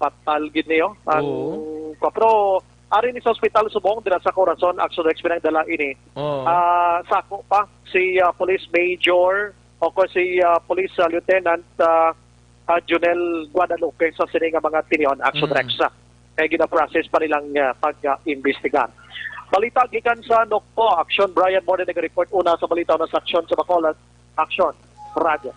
patal gid niyo. Ang Oo. kwa-, pero ari ni sa ospital subong, dira sa Corazon, Action Rex, pinagdala ini. Oo. Ah, sako pa si, ah, Police Major, o ko si, ah, Police, ah, Lieutenant, ah, ah, Junel Guadalupe sa sini nga mga tinion, Action Mm. Rex, ah. Kay gina-process pa nilang, ah, pag-imbestigar. Balita gikan sa Nocpo, Action Brian Morden nag-report una sa balita na sa Action sa Bacolod, Action Radyo.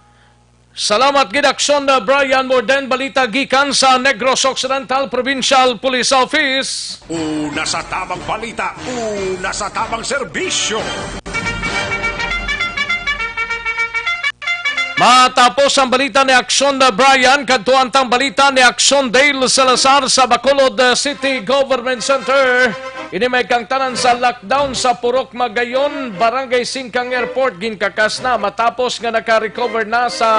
Salamat gid, Action, uh, Brian Morden. Balita gikan sa Negros Occidental Provincial Police Office. Una sa tamang balita, una sa tamang serbisyo. Matapos ang balita ni Action, uh, Brian, kadtuan tang balita ni Action Dale Salazar sa Bacolod, uh, City Government Center. Ini may kangtanan sa lockdown sa Purok Magayon, Barangay Singkang Airport, ginkakas na matapos nga naka-recover na sa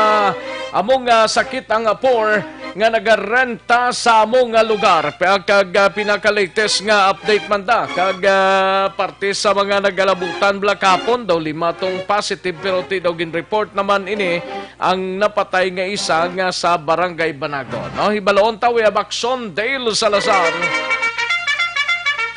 among, ah, sakit ang apor nga nagarenta sa among, ah, lugar. Pa-, kag, ah, pinaka-latest nga update man da, kag, ah, parte sa mga nagalabutan bala kahapon daw lima tong positive, pero ti daw gin-report naman ini ang napatay nga isa nga sa Barangay Banagon. No, hibaloon ta, we have Action Dale Salazar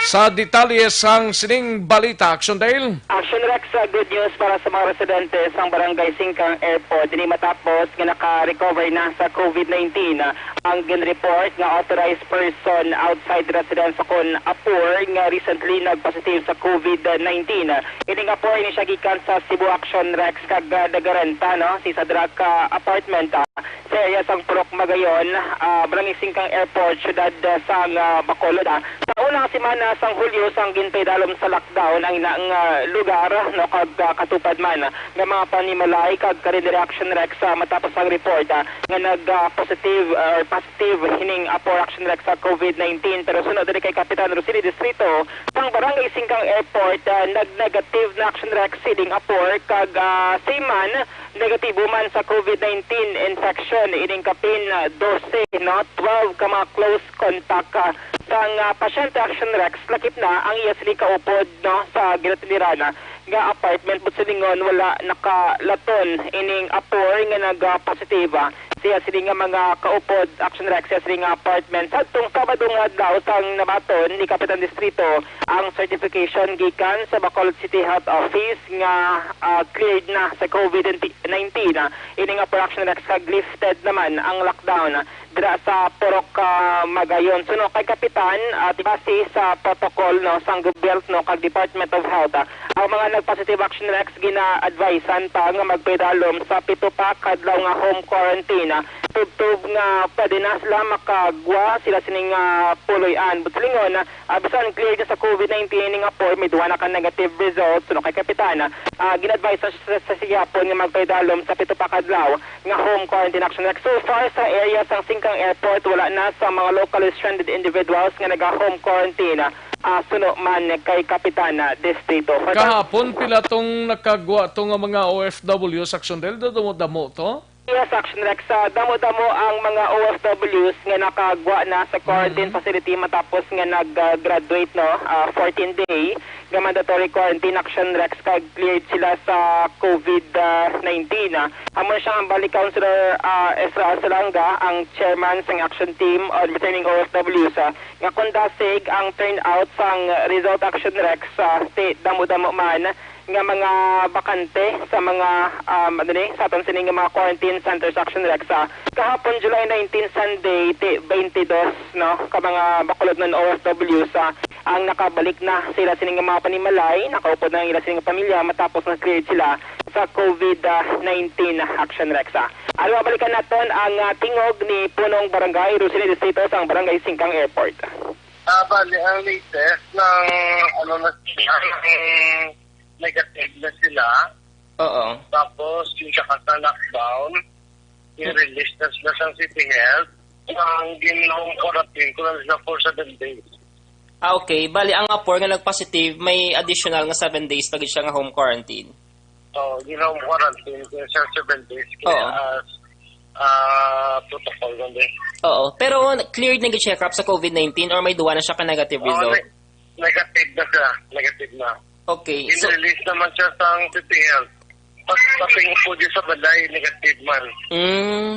sa detalye sang sining balita. Action Dale. Action Rex, uh, good news para sa mga residente sang Barangay Singkang Airport. Ini matapos nga naka-recover na sa COVID nineteen, uh, ang gin-report nga authorized person outside residence kon apor nga recently nag-positive sa COVID nineteen. Ini nga apor, ini siya gikan sa Cebu, Action Rex, kag, uh, nagarenta, no, sa isa dira ka apartment, uh, sa area sang Purok Magayon, ah, Barangay Singkang Airport, siyudad, ah, sang, ah, Bacolod, ah. Sa una nga semana sang Hulyo, sang ginpaidalom sa lockdown ang ina nga lugar, no, kag, ah, katupad man nga mga panimalay kag karinderya, Action Rex, ah, matapos ang report, ah, nga nag, ah, positive or positive hining apor, Action Rex, sa COVID nineteen. Pero suno diri kay Kapitan Rosili Distrito, sang Barangay Singkang Airport, ah, nag-negative na, Action Rex, sining apor kag, ah, same man negatibo man sa COVID nineteen infection ining kapin, ah, dose, no, twelve ka mga close contact, ah, sang, ah, pasyente, Action Rex, lakip na ang iya sini kaupod, no, sa ginatindiran, ah, nga apartment, but silingon wala nakalaton ining apor nga nag, ah, positive, ah, siya sini nga mga kaupod, Action Rex, siya sini nga apartment. Sa tong Sabado nga adlaw, sang nabaton ni Kapitan Distrito, ang certification gikan sa Bacolod City Health Office nga, ah, cleared na sa COVID nineteen, ah, ini nga apor, Action Rex, kag lifted naman ang lockdown, ah, dira sa Purok, ah, Magayon. Suno kay Kapitan, at base sa protocol, no, sang gobyerno kag Department of Health, ah, ang mga nag-positive, Action Rex, gina-advisean pa nga magpaidalom sa pito pa ka adlaw nga home quarantine, ah, tubtob nga pwede na sila makagwa sila sining, ah, puloy-an. But silingon, ah, bisan clear na sa COVID nineteen ning apor, may duha na ka negative results. Suno kay Kapitan, ah, gin-advise sa, sa, sa gihapon nga magpaidalom sa pito pa ka adlaw nga home quarantine, Action Rex. So far, sa area sang Singkang Airport, wala na sa mga locally stranded individuals nga naga-home quarantine, ah, suno man kay Kapitan, ah, Distrito. For Kahapon, pila tong nakagwa to nga mga O F Ws, Action Dale? Damo-damo to? Yes, Action Rex, ah, damo-damo ang mga O F Ws nga nakagwa na sa quarantine Mm. facility matapos nga nag-graduate, no, ah, fourteen day nga mandatory quarantine, Action Rex, kag cleared sila sa COVID nineteen. Ah, amo siya ang balik Councilor, ah, Ezra Salanga, ang chairman sang action team on returning O F Ws, ah, nga kung dasig ang turnout sang result, Action Rex, ah, ti damo-damo man nga mga bakante sa mga, um, ano ni, sa aton sini nga mga quarantine centers, Action Rex. Ah, kahapon, July nineteen, Sunday, ti twenty-two, no, ka mga Bacolodnon O F Ws, ah, ang nakabalik na sila sini nga mga panimalay, nakaupod na ang ila sini nga pamilya matapos na cleared sila sa COVID nineteen, Action Rex. Ah, ano, mabalikan naton ang, ah, tingog ni Punong Barangay Rosini Distrito sang Barangay Singkang Airport. Ah, bali, ang latest ng, ano na sila, ng negative na sila. Oo. Tapos, yung sa kasa lockdown, yung Mm. release na sila sa City Health. Ang gin-home quarantine ko lang sila for seven days. Ah, okay. Bali, ang apor nga nag-positive, may additional nga seven days pa gid siya nga home quarantine. Oh, gin-home quarantine ko sa seven days. Kaya Oo. as, ah, protocol lang din. Oo. Pero cleared na gid check-up sa COVID nineteen or may duwa na siya ka negative Oo, result? ne-, negative na siya. Negative na. Okay, so Gin-release naman siya sa City Health. Pag taping po di sa balay, negative man. Mm.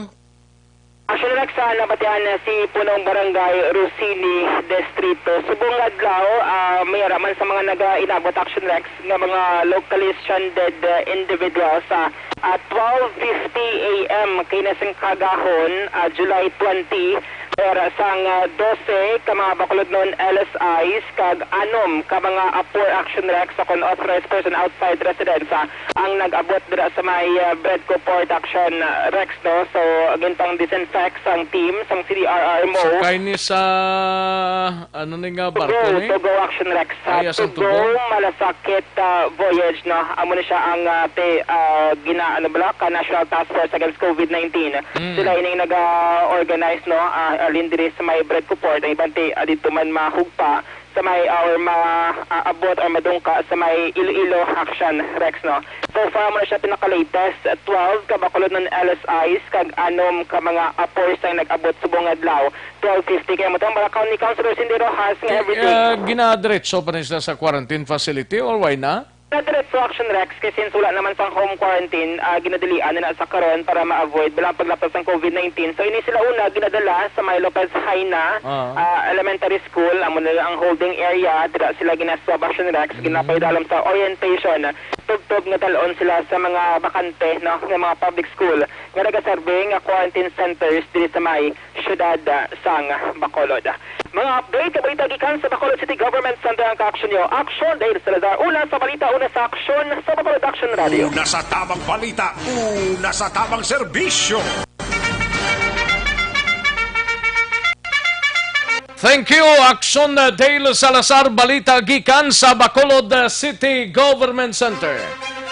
Action Rex, ah, nabatian na si Punong Barangay Rosini Distrito. Subong nga adlaw, ah, may ara man sa mga naga-inabot, Action Rex, nga mga locally stranded, ah, individuals. Ah, at twelve fifty A M kay na sing kagahon, ah, July twenty, may ara sang, ah, dose ka mga Bacolodnon L S Is kag anom ka mga apor, Action Rex, sa kon authorized person outside residence, ah, ang nag-abot dira sa may, ah, Bredco Port, Action, ah, Rex, no? So, gintang disinfect sang team sang C D R R mo. Sakay ni sa, ano ni nga, barko Tugo, ni? Tugo, Action Rex. Ah, yes, ang Tugo, Tugo. Malasakit, ah, Voyage, no? Amo na siya ang, ah, te-, ah, gina-, ano bala, ka National Task Force Against COVID nineteen. Mm. Sila ining naga-organize, no? Ah, alin diri sa may Bredco Port, ang iban ti, ah, dito man mahugpa sa may, ah, or ma-, ah, abot or madungka sa may Iloilo Action Rex, no? So far, mo na siya pinaka-latest, twelve ka Bacolodnon L S Is kag anom ka mga apor sa nag-abot subong adlaw, twelve fifty. Kaya mo tang balakaw ni Councilor Cindy Rojas nga Eh, everything. eh, ginadiretso pa ni sila sa quarantine facility or why na? Nadiretso, Action Rex, kay since wala naman sang home quarantine, ah, ginadilian na sa karon para ma-avoid bala ang paglaptas sang COVID nineteen. So, ini sila una ginadala sa may Lopez Jaena, Ah. ah, Elementary School, amo na ang holding area. Dira sila ginaswab, Action Rex, Mm. ginapaidalom sa orientation. Tubtob nga dalon sila sa mga bakante, no, nga mga public school nga nagaserve nga quarantine centers diri sa may siyudad, ah, sang Bacolod. Mga update nga balita gikan sa Bacolod City Government Center ang ka-action nyo. Action Dale Salazar, una sa balita, una sa aksyon sa Bacolod Action Radio. Una sa tamang balita, una sa tamang serbisyo. Thank you, Action Dale Salazar. Balita gikan sa Bacolod City Government Center.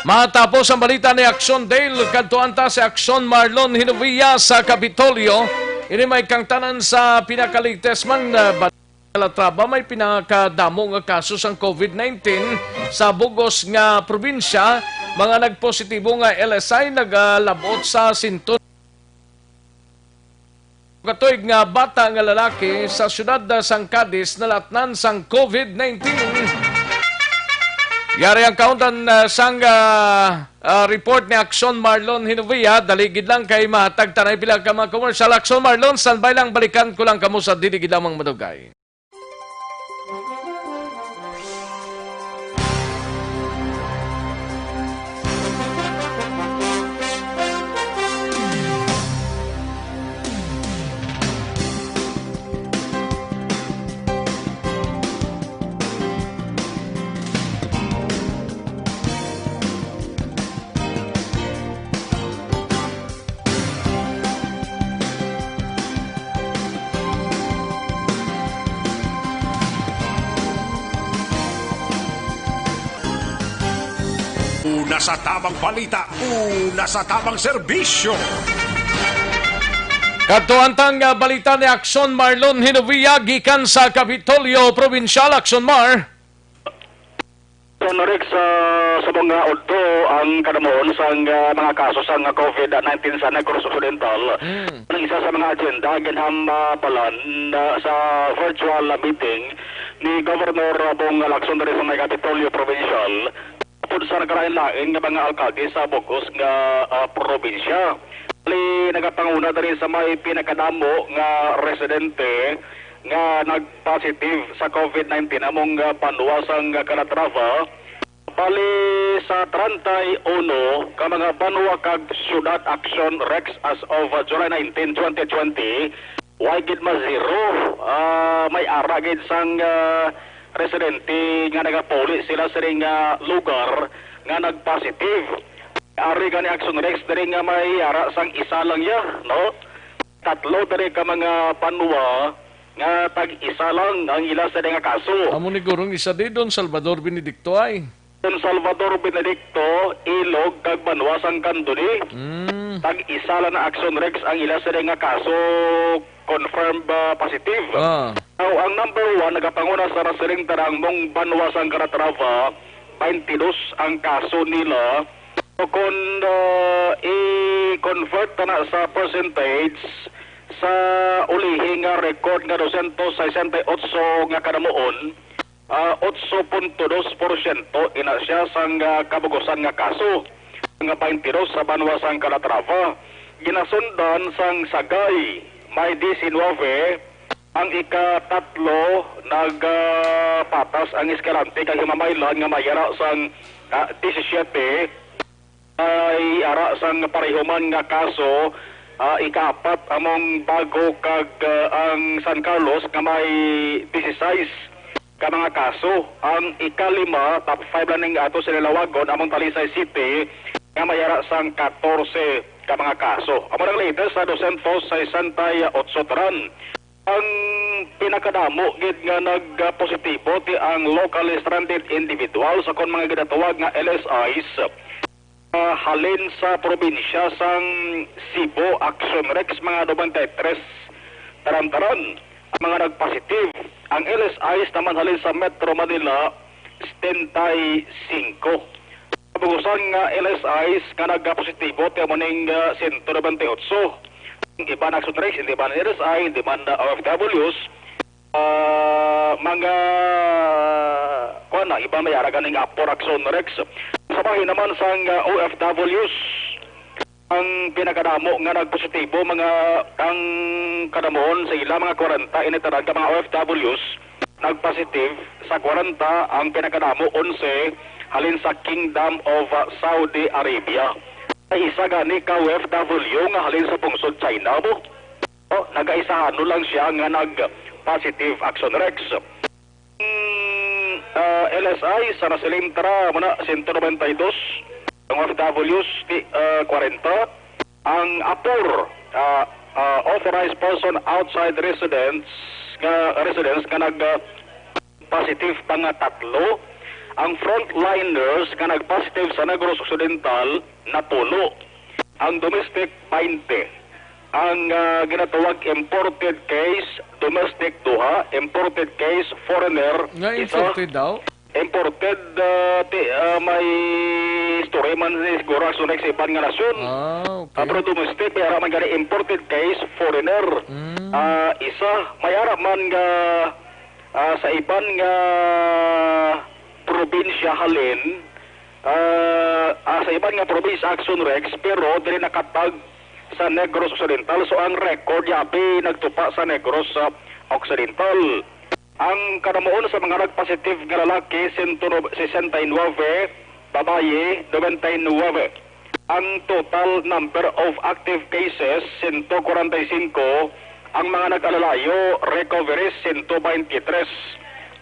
Matapos ang balita ni Action Dale, kadtuan ta si Action Marlon Hinovia sa Kapitolyo. Ini may kangtanan sa pinakalites man, uh, Calatrava, may pinakadamo nga kaso sang COVID nineteen sa bugos nga probinsya. Mga nagpositibo nga L S I nagalabot sa sinton. Katuig nga bata nga lalaki sa siyudad sang Cadiz nalatnan sang COVID nineteen. Yari ang kauntan, ah, sang, ah, ah, report ni Action Marlon Hinovia. Dali gid lang kay mahatag tanay pila ka mga commercial. Action Marlon, standby lang, balikan ko lang kamo sa dili gid lamang madugay. Una sa tamang balita, una sa tamang serbisyo. Kadto ang tang, ah, balita ni Action Marlon Hinovia gikan sa Kapitolyo Probinsyal. Action Mar. Action Rex, ah, sa mga udto ang kadamuon sang, ah, mga kaso sang COVID nineteen sa Negros Occidental. Mm. Ang isa sa mga agenda ginhamapalan, ah, sa virtual meeting ni Governor Bong Lacson diri sa may Kapitolyo Provincial, upod sa nagkalain-lain nga mga alkalde sa bug-os nga, ah, probinsya. Bali, nagapanguna diri sa may pinakadamo nga residente nga nag-positive sa COVID nineteen among, ah, banwa sang Calatrava. Bali, sa treinta y uno ka mga banwa kag syudad, Action Rex, as of, ah, July nineteen, twenty twenty, way gid ma-zero. Ah, may ara gid sang, ah, residente nga nagapuli sila sining, ah, lugar nga nag-positive. Ari gani, Action Rex, diri nga may ara sang isa lang ya, no? Tatlo diri ka mga banwa nga tag-isa lang ang ila sini nga kaso. Amo ni gurong isa di, Don Salvador Benedicto ay. Don Salvador Benedicto, Ilog, kag banwa sang Candoni. Mm. Tag-isa lang na, Action Rex, ang ila sini nga kaso confirmed, ah, positive. Ah. Now, ang number one nagapanguna sa nasiling tarang mong banwa sang Calatrava, twenty-dos ang kaso nila. So, kung, ah, i-convert na sa percentage sa ulihi nga record nga dosyentos sesenta y otso nga kadamuon, ah, otso punto dos porsyento ina siya sang, ah, kabugusan nga kaso nga twenty-dos sa banwa sang Calatrava. Ginasundan sang Sagay, may diecinueve, ang ikatatlo nagpatas ang Escalante kag Himamaylan nga may ara sang, ah, disisiete. Ay ara sang pareho man nga kaso, ah, ikaapat among Bago kag, ah, ang San Carlos nga may dieciséis ka mga kaso. Ang ikalima, top five lang ning ato sinilawagon, among Talisay City nga may ara sang katorse ka mga kaso. Amo nang latest sa dosyentos sesenta y otso tanan. Ang pinakadamo gid nga nagpositibo ti ang locally stranded individuals, kon mga ginatawag nga L S Is, ah, halin sa probinsya sang Cebu, Action Rex, mga nobenta y tres taran-taran ang mga nagpositive. Ang L S Is naman halin sa Metro Manila, setenta y cinco. Kabugusan nga L S Is nga nagapositibo ti amo ning, ah, sento nobenta y otso. Ang iban, Action Rex, hindi man L S I, hindi man, ah, O F Ws, ah, mga, kuwan na, iban may ara ganing apor, Action Rex. Sa bahin naman sang, ah, O F Ws, ang pinakadamo nga nagpositibo, mga, ang kadamuon sa ila, mga kwarenta, ini tanan ka mga O F Ws nagpositive. Sa kwarenta, ang pinakadamo, onse, halin sa Kingdom of, uh, Saudi Arabia. Ay isa gani ka O F W nga halin sa pungsod China, bo. O, nagaisahan lang siya nga nag-positive, Action Rex. Mm, ah, L S I sa nasiling tara, muna, sento nobenta y dos. Ang O F Ws, ti, ah, kwarenta. Ang apor, ah, ah, authorized person outside residence, nga, residence nga nag, ah, positive pa nga tatlo. Ang frontliners nga nag-positive sa Negros Occidental, napulo. Ang domestic, twenty. Ang, ah, ginatawag imported case, domestic, duha. Imported case, foreigner, Nga isa. Imported daw? Imported, ah, ti-, ah, may story man ni siguro ang sunek sa iban nga nasyon. Ah, okay. Ah, pero domestic, may ara man gani imported case, foreigner. Mm. Ah, isa, may ara man nga, ah, sa iban nga probinsya halin, ah, ah, sa iban nga probinsya, Action Rex, pero dili nakatag sa Negros Occidental. So, ang record, yabi, nagtupa sa Negros, ah, Occidental. Ang kadamuon sa mga nagpositive nga lalaki, sento sesenta y nuebe, babayi, nobenta y nuebe. Ang total number of active cases, sento kwarenta y singko. Ang mga nag-alalayo, recoveries, sento baynte tres.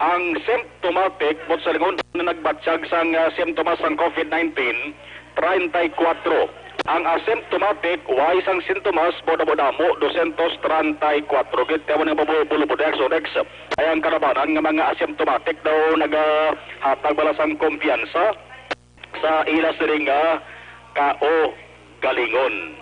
Ang symptomatic, buot silingon, na nagbatyag sang, ah, simptomas sang COVID nineteen, treinta y cuatro. Ang asymptomatic, way sang sintomas, bodamo-damo, dosyentos treinta y cuatro gid. Kaya mo nang mabubulubod ang Sodex. Ay ang kalabanan nga mga asymptomatic daw nagahatag bala sang kumpiyansa sa ila siring nga kaugalingon.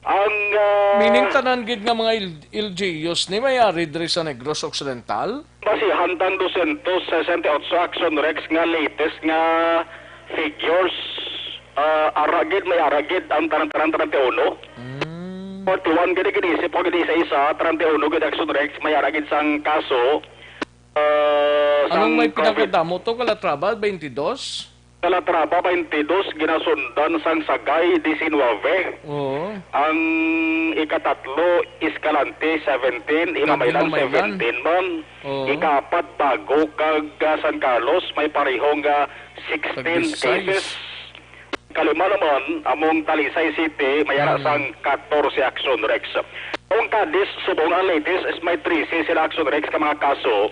Ang, ah, Meaning, tanan gid nga mga L-, L G Us ni may ari diri sa Negros Occidental? Basihan tang dosyentos sesenta y ocho Action Rex nga latest nga figures, ah, ara gid, may ara gid ang tanan-tanan treinta y uno. Mm. Forty-one gid, ginisip ko gid isa-isa, treinta y uno gid Action Rex, may ara gid sang kaso. Ah, Anong sang may COVID. Pinakadamo to, Calatrava, twenty-two? Calatrava, twenty-two, ginasundan sang Sagay, diecinueve. Oo. Ang ikatatlo, Escalante, seventeen. Himamaylan, Himamaylan. Seventeen man. Oo. Ikaapat, Bago, kag, ah, San Carlos, may parehong, ah, sixteen Tag-disais. Cases. Kalima naman, among Talisay City, may ara Mm. sang catorce Action Rex. Ang Cadiz, subong ang latest, is may trese sila Action Rex ka mga kaso.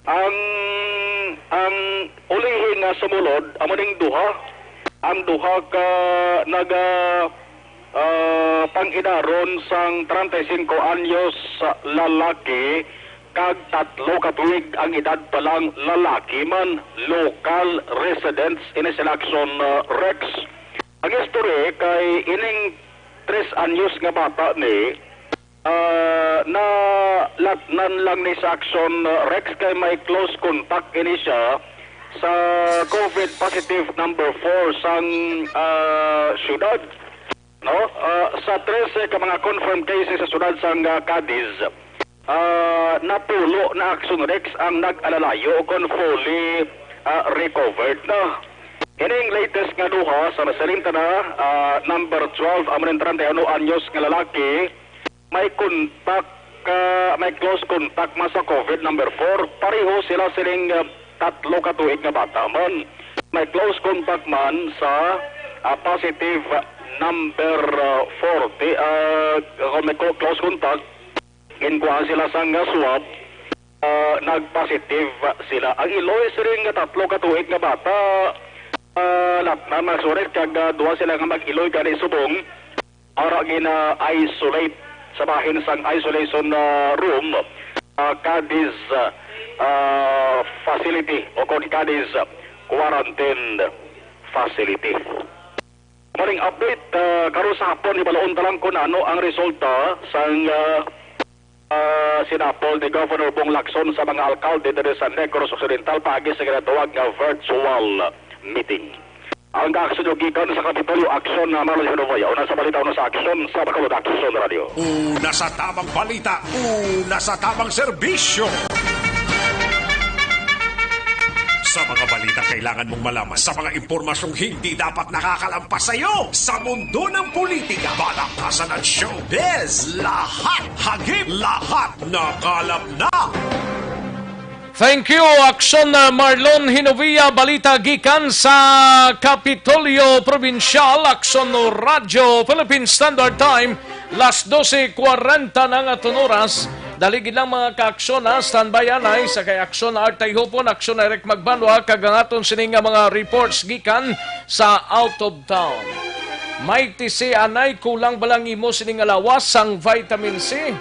Ang, ang ulihi nga sumulod, amo ning duha. Ang duha ka naga, ah, pang-idaron sang treinta y cinco anyos lalaki kag tatlo ka tuig ang edad pa lang, lalaki man, local residents ini sila Action, ah, Rex. Ang istorya kay ining tres anyos nga bata ni, ah, nalatnan lang ni sa Action, ah, Rex kay may close contact ini siya sa COVID positive number four sang, ah, syudad. No? Ah, sa trese ka mga confirmed cases sa syudad sang, ah, Cadiz, ah, napulo na Action Rex ang nag-alalayo kon fully, ah, recovered na. Ining latest nga duha sa nasiling ta na, ah, number twelve, amo ning treinta y uno anyos nga lalaki, may contact, ah, may close contact man sa COVID number four. Pareho sila sining, ah, tatlo ka tuig nga bata man. May close contact man sa, ah, positive number, ah, forty. Ah, kung may co-, close contact, ginkuha sila sang, ah, swab, ah, nag-positive sila. Ang iloy sining nga tatlo ka tuig nga bata, ah, lat-, na magsurit kag, ah, duha sila nga mag-iloy gani subong ara gina-isolate sa bahin sang isolation, ah, room, ah, Cadiz, ah, facility o kon Cadiz quarantine facility. Maling update, ah, karon sa hapon, hibaluon ta lang kung ano ang resulta sang, ah, ah, sinapol ni Governor Bong Lacson sa mga alkalde diri sa Negros Occidental paagi sa ginatawag nga virtual meeting. Ang aksyon nyo gikan sa Kapitolyo, aksyon na Marlon Hinovaya. Una sa balita, una sa aksyon sa Bacolod Action Radio. Una sa tamang balita, una sa tamang serbisyo. Sa mga balita kailangan mong malaman, sa mga impormasyong hindi dapat nakakalampas sa iyo, sa mundo ng politika, balaktasan at showbiz, lahat, hagip, lahat, nakalap na. Thank you, Aksyon, uh, Marlon Hinovia. Balita gikan sa Kapitolyo Probinsyal, Aksyon Radyo Philippine Standard Time, las doce cuarenta na nga aton oras. Dali gid lang, mga kaaksyon, ha. Standby anay sa kay Aksyon Artay Hupon, Aksyon Eric Magbanwa, kag ang aton sini nga mga reports gikan sa out of town. Mighty C, anay, kulang ba lang imo sini nga lawas sang vitamin C?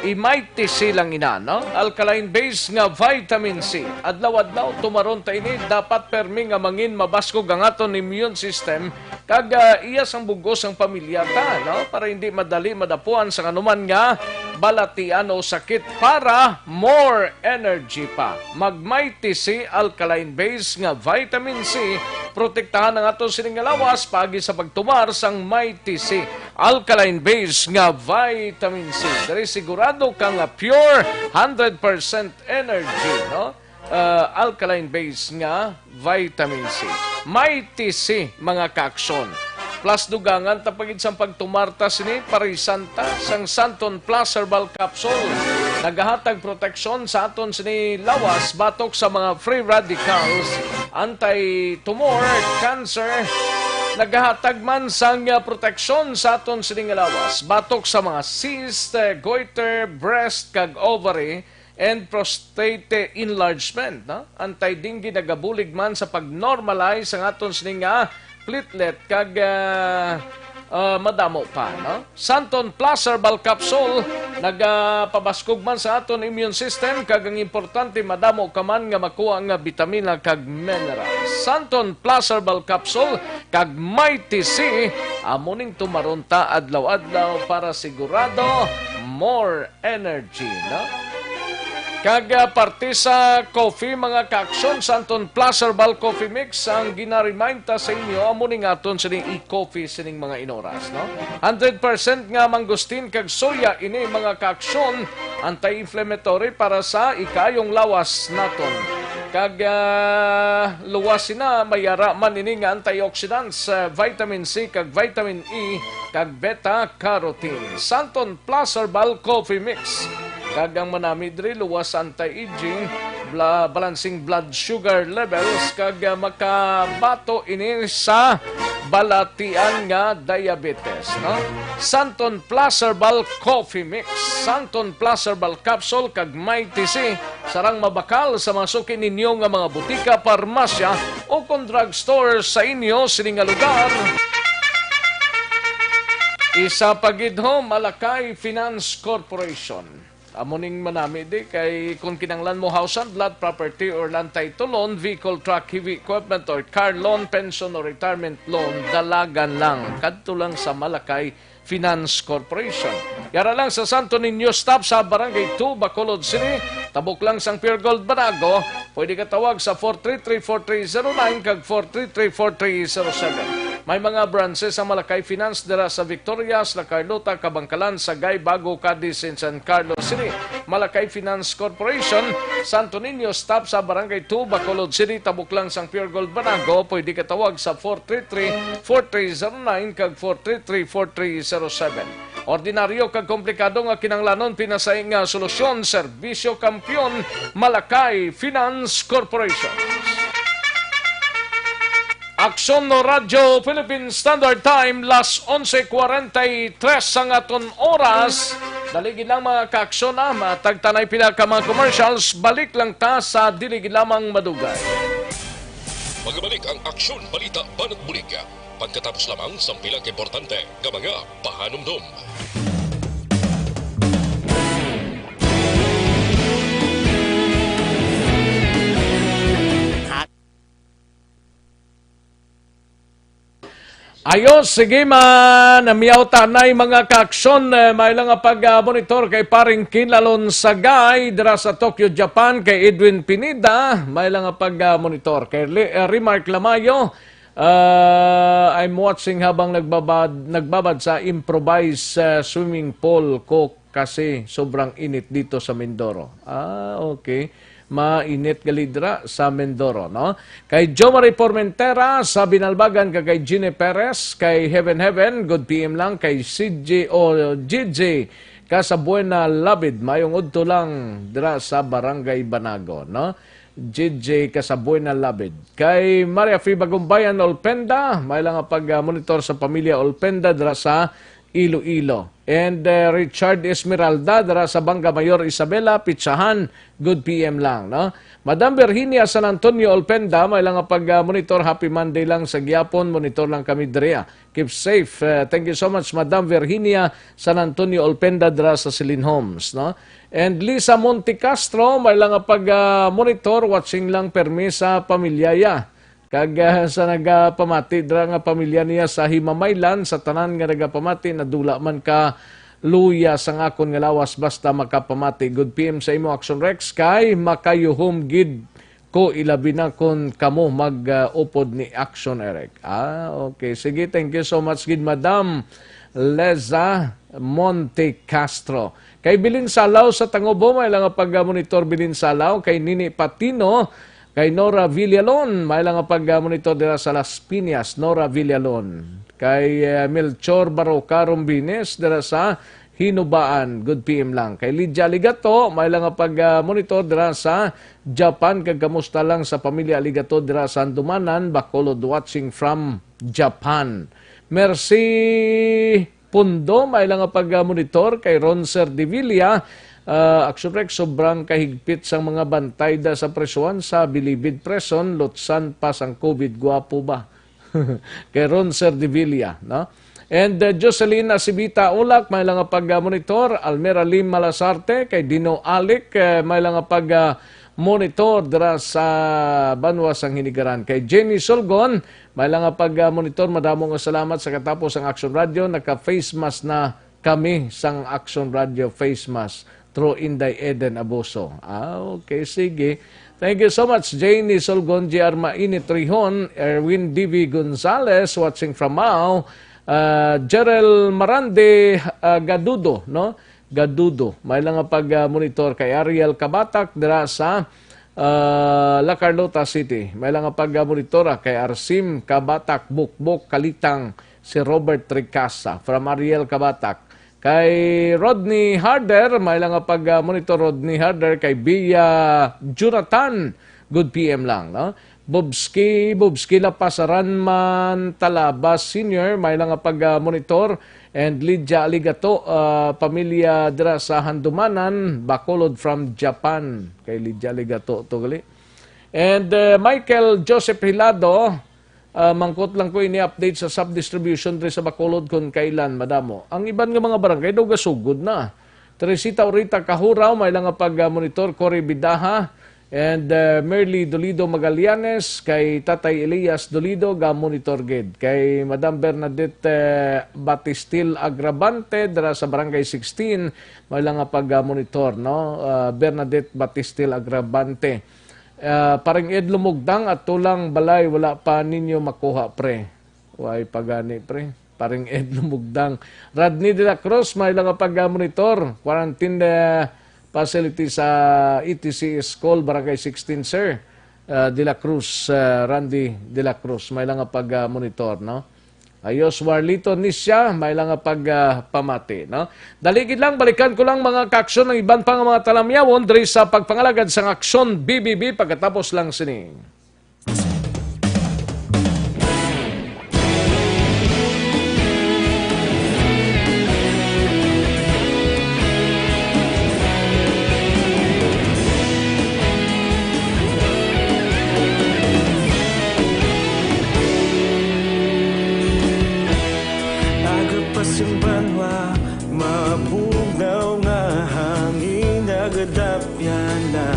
I-Mighty C lang ina, no? Alkaline base nga vitamin C. Adlaw-adlaw, tumaron ta ini. Dapat permi nga mangin mabaskog ang aton immune system, kag, ah, iya sang bug-os ang pamilya ta, no? Para hindi madali madapuan sang anuman nga balatian o sakit. Para more energy pa, mag Mighty C Alkaline Base nga Vitamin C. Protektahan ang aton sining nga lawas paagi sa pagtumar sang Mighty C Alkaline Base nga Vitamin C. Diri sigurado ka nga pure, hundred percent energy, no? Ah, alkaline base nga Vitamin C. Mighty C, mga kaaksyon. Plus, dugangan ta pa gid sang pagtumar ta sini, parisan ta sang Santon Plus Herbal Capsule. Nagahatag proteksyon sa aton sini lawas batok sa mga free radicals, anti-tumor, cancer. Nagahatag man sang, ah, proteksyon sa aton sini nga lawas batok sa mga cyst, eh, goiter, breast, kag ovary, and prostate enlargement, no? Anti-dengue, nagabulig man sa pag-normalize ang aton sining nga platelet kag, ah, ah, madamo pa, no? Santon Plus Herbal Capsule, nagapabaskog man sa aton immune system kag ang importante, madamo ka man nga makuha nga bitamina kag mineral. Santon Plus Herbal Capsule kag Mighty C Amo ning tumaron ta adlaw-adlaw para sigurado more energy, no? Kag, ah, parte sa coffee, mga kaaksyon, sa aton Plus Herbal Coffee Mix, ang ginaremind ta sa inyo, amo ning aton sining e-coffee sining mga inoras, no? Hundred percent nga mangosteen kag soya ini, mga kaaksyon, anti-inflammatory para sa ikaayong lawas naton. Kag, ah, luwas sina, may ara man ini nga antioxidants, ah, vitamin C kag vitamin E, kag beta carotene. Santon Plus Herbal Coffee Mix. Kag ang manami diri, luwas sa anti-aging, bla-, balancing blood sugar levels, kag, ah, makabato ini sa balatian nga diabetes, no? Santon Plus Herbal Coffee Mix. Santon Plus Herbal Capsule kag Mighty C, sarang mabakal sa mga suki ninyo nga mga butika, parmasya, o kon drugstore sa inyo sini nga lugar. Isa pa gid ho, Malakay Finance Corporation. Amo ning manami di kay kung kinahanglan mo house and lot, property or land title loan, vehicle, truck, heavy equipment or car loan, pension or retirement loan, dalagan lang. Kadto lang sa Malakay Finance Corporation. Yara lang sa Santo Niño Stop sa Barangay two, Bacolod City. Tabok lang sang Pure Gold Banago. Pwede ka tawag sa four three three, four three zero nine kag four three three, four three zero seven. May mga branches ang Malakay Finance dira sa Victorias, La Carlota, Kabangkalan, Sagay, Bago, Cadiz, and San Carlos City. Malakay Finance Corporation, Santo Niño Stop sa Barangay two, Bacolod City. Tabok lang sang Pure Gold Banago. Pwede ka tawag sa four three three, four three zero nine kag four three three, four three zero seven. Ordinaryo kag komplikado nga kinahanglanon, pinasay nga solusyon, serbisyo kampiyon, Malakay Finance Corporation. Aksyon no Radyo Philippine Standard Time, las onse cuarenta y tres ang aton oras. Dali gid lang, mga kaaksyon, ah, matagtanay pila ka mga commercials. Balik lang ta sa dili gid lamang madugay. Magabalik ang Aksyon Balita Banat Bulig pagkatapos lamang sang pila ka importante nga mga pahanumdom. Ayos, sige man, miyaw tanay, mga kaaksyon, eh, may lang nga pag-, ah, monitor kay paring Kinlalon Sagay dira sa Tokyo, Japan, kay Edwin Pineda, may lang nga pag-, ah, monitor kay Li-, ah, Remark Lamayo. Ah, I'm watching habang nagbabad, nagbabad sa improvised, ah, swimming pool ko kasi sobrang init dito sa Mindoro. Ah, okay. Mainit gali dira sa Mindoro, no? Kay Jomari Formentera sa Binalbagan, kag kay Jeannie Perez, kay Heaven Heaven, good P M lang, kay C J o G J Casabuena Labid, mayong udto lang dira sa Barangay Banago, no? G J Casabuena Labid. Kay Maria Fi Bagumbayan Olpenda, may lang nga pag-, ah, monitor sa pamilya Olpenda dira sa Iloilo. And, uh, Richard Esmeralda dira sa Bangga Mayor Isabela, Pitsahan, good P M lang, no? Madam Virginia San Antonio Olpenda, may lang nga pag, uh, monitor, happy Monday lang sa gihapon, monitor lang kami diri, ah. Keep safe. Uh, thank you so much, Madam Virginia San Antonio Olpenda dira sa Celine Homes, no? And Lisa Monte Castro, may lang nga pag, uh, monitor, watching lang permi sa pamilya ya. Kag, ah, sa nagapamati dira nga pamilya niya sa Himamaylan, sa tanan nga nagapamati, nadula man ka luya sang akon nga lawas, basta makapamati. Good P M sa imo, Action Rex, kay makayuhom gid ko, ilabi na kon kamo mag, ah, upod ni Action Eric. Ah, okay. Sige, thank you so much gid, Madam Leza Monte Castro. Kay Bilin Salaw sa Tangobo, may lang nga pag-monitor, Bilin Salaw. Kay Nini Patino, kay Nora Villalon, may lang nga pag-monitor dira sa Las Piñas, Nora Villalon. Kay, eh, Melchor Baroca Rombines dira sa Hinubaan, good P M lang. Kay Lydia Aligato, may lang nga pag-monitor dira sa Japan. Kag kamusta lang sa pamilya Aligato dira sa Handumanan, Bacolod, watching from Japan. Mercy Pundo, may lang nga pag-monitor. Kay Roncer Devilla, ah, Action Rex, sobrang kahigpit sang mga bantay da sa presuhan sa Bilibid Prison, lutsan pa sang COVID, guwapo ba? Kay Roncer Devilla, no? And, uh, Jocelyn Asibita Ulak, may lang nga pag-monitor. Almera Lim Malasarte, kay Dino Alic, eh, may lang nga pag, uh, monitor dira sa banwa sang Hinigaran. Kay Jenny Solgon, may lang nga pag-, ah, monitor, madamo nga salamat. Sa katapos ang Action Radio, naka-face mask na kami sang Action Radio face mask through Inday Eden Abuso. Ah, okay, sige. Thank you so much, Jenny Solgon, G R Maini Trihon, Erwin D V Gonzalez, watching from Mao, ah, Jerel Marande, ah, Gadudo, no? Gadudo. May lang nga pag, ah, monitor kay Ariel Kabatak dira sa, ah, La Carlota City. May lang nga pag, ah, monitor, ah, kay Arsim Kabatak, Bukbok, Kalitang, si Robert Ricasa. From Ariel Kabatak. Kay Rodney Harder, may lang nga pag, ah, monitor, Rodney Harder, kay Bia Jonathan. Good P M lang, no? Bobski, Bobski La Paz Ranman Talaba Senior, may lang nga pag, ah, monitor. And Lydia Aligato, ah, pamilya dira sa Handumanan, Bacolod from Japan. Kay Lydia Aligato to gali. And, ah, Michael Joseph Hilado, ah, mangkot lang ko ini update sa sub-distribution diri sa Bacolod kung kailan madamo. Ang iban nga mga barangay daw gasugod na. Teresita Orita Kahuraw, may lang nga pag, ah, monitor, Cory Bidaha, and, ah, Merly Dolido Magallanes, kay Tatay Elias Dolido, ga monitor gid. Kay Madam Bernadette, eh, Batistil Agravante, dira sa Barangay sixteen, may lang nga pag, ah, monitor, no? Ah, Bernadette Batistil Agravante. Ah, Paring Ed Lumugdang, at tulang balay, wala pa ninyo makuha, pre. Way pa gani, pre. Paring Ed Lumugdang. Rodney de la Cruz, may lang nga pag-, ah, monitor. Quarantine, ah, facility sa E T C School, Barangay sixteen, sir. Ah, de la Cruz, ah, Randy de la Cruz, may lang nga pag, ah, monitor, no? Ayos, Warlito Nisya, may lang nga pag, ah, pamati, no? Dali gid lang, balikan ko lang, mga kaaksyon, ang iban pa nga mga talamyawon diri sa pagpangalagad sang Aksyon B B B pagkatapos lang sini. Aga pa sing banwa, mabugnaw nga hangin, nagadapyan na.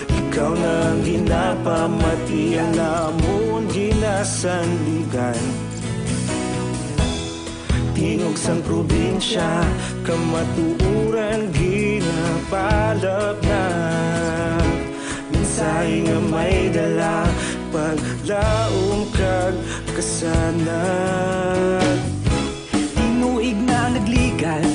Ikaw na ang ginapamati, ang amon ginasandigan. Tingog sang probinsya, kamatuoran ginapalapnag. Mensahe nga may dala, paglaom kag kasanag. Tinuig na nagligan,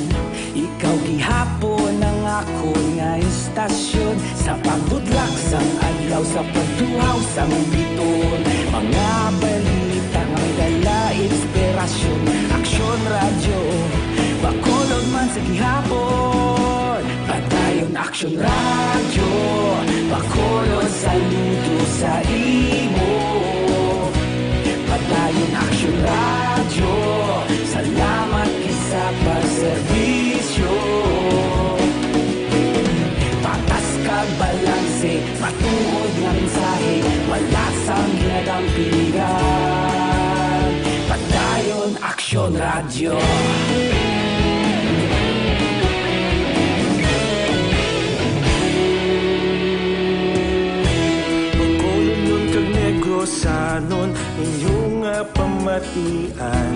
ikaw gihapon ang akon nga istasyon. Sa pagbutlak sang adlaw, sa pagtuhaw sang bituon, mga balita nga may dala inspirasyon. Aksyon Radyo, Bacolod man sa gihapon. Padayon Aksyon Radyo, Bacolod, saludo sa imo. Padayon Aksyon Radyo, salamat gid sa pagserbisyo. Patas kag balanse, matuod nga mensahe, wala sang ginadampigan. Padayon Aksyon Radyo. Bacolodnon kag Negrosanon, inyo nga pamatian.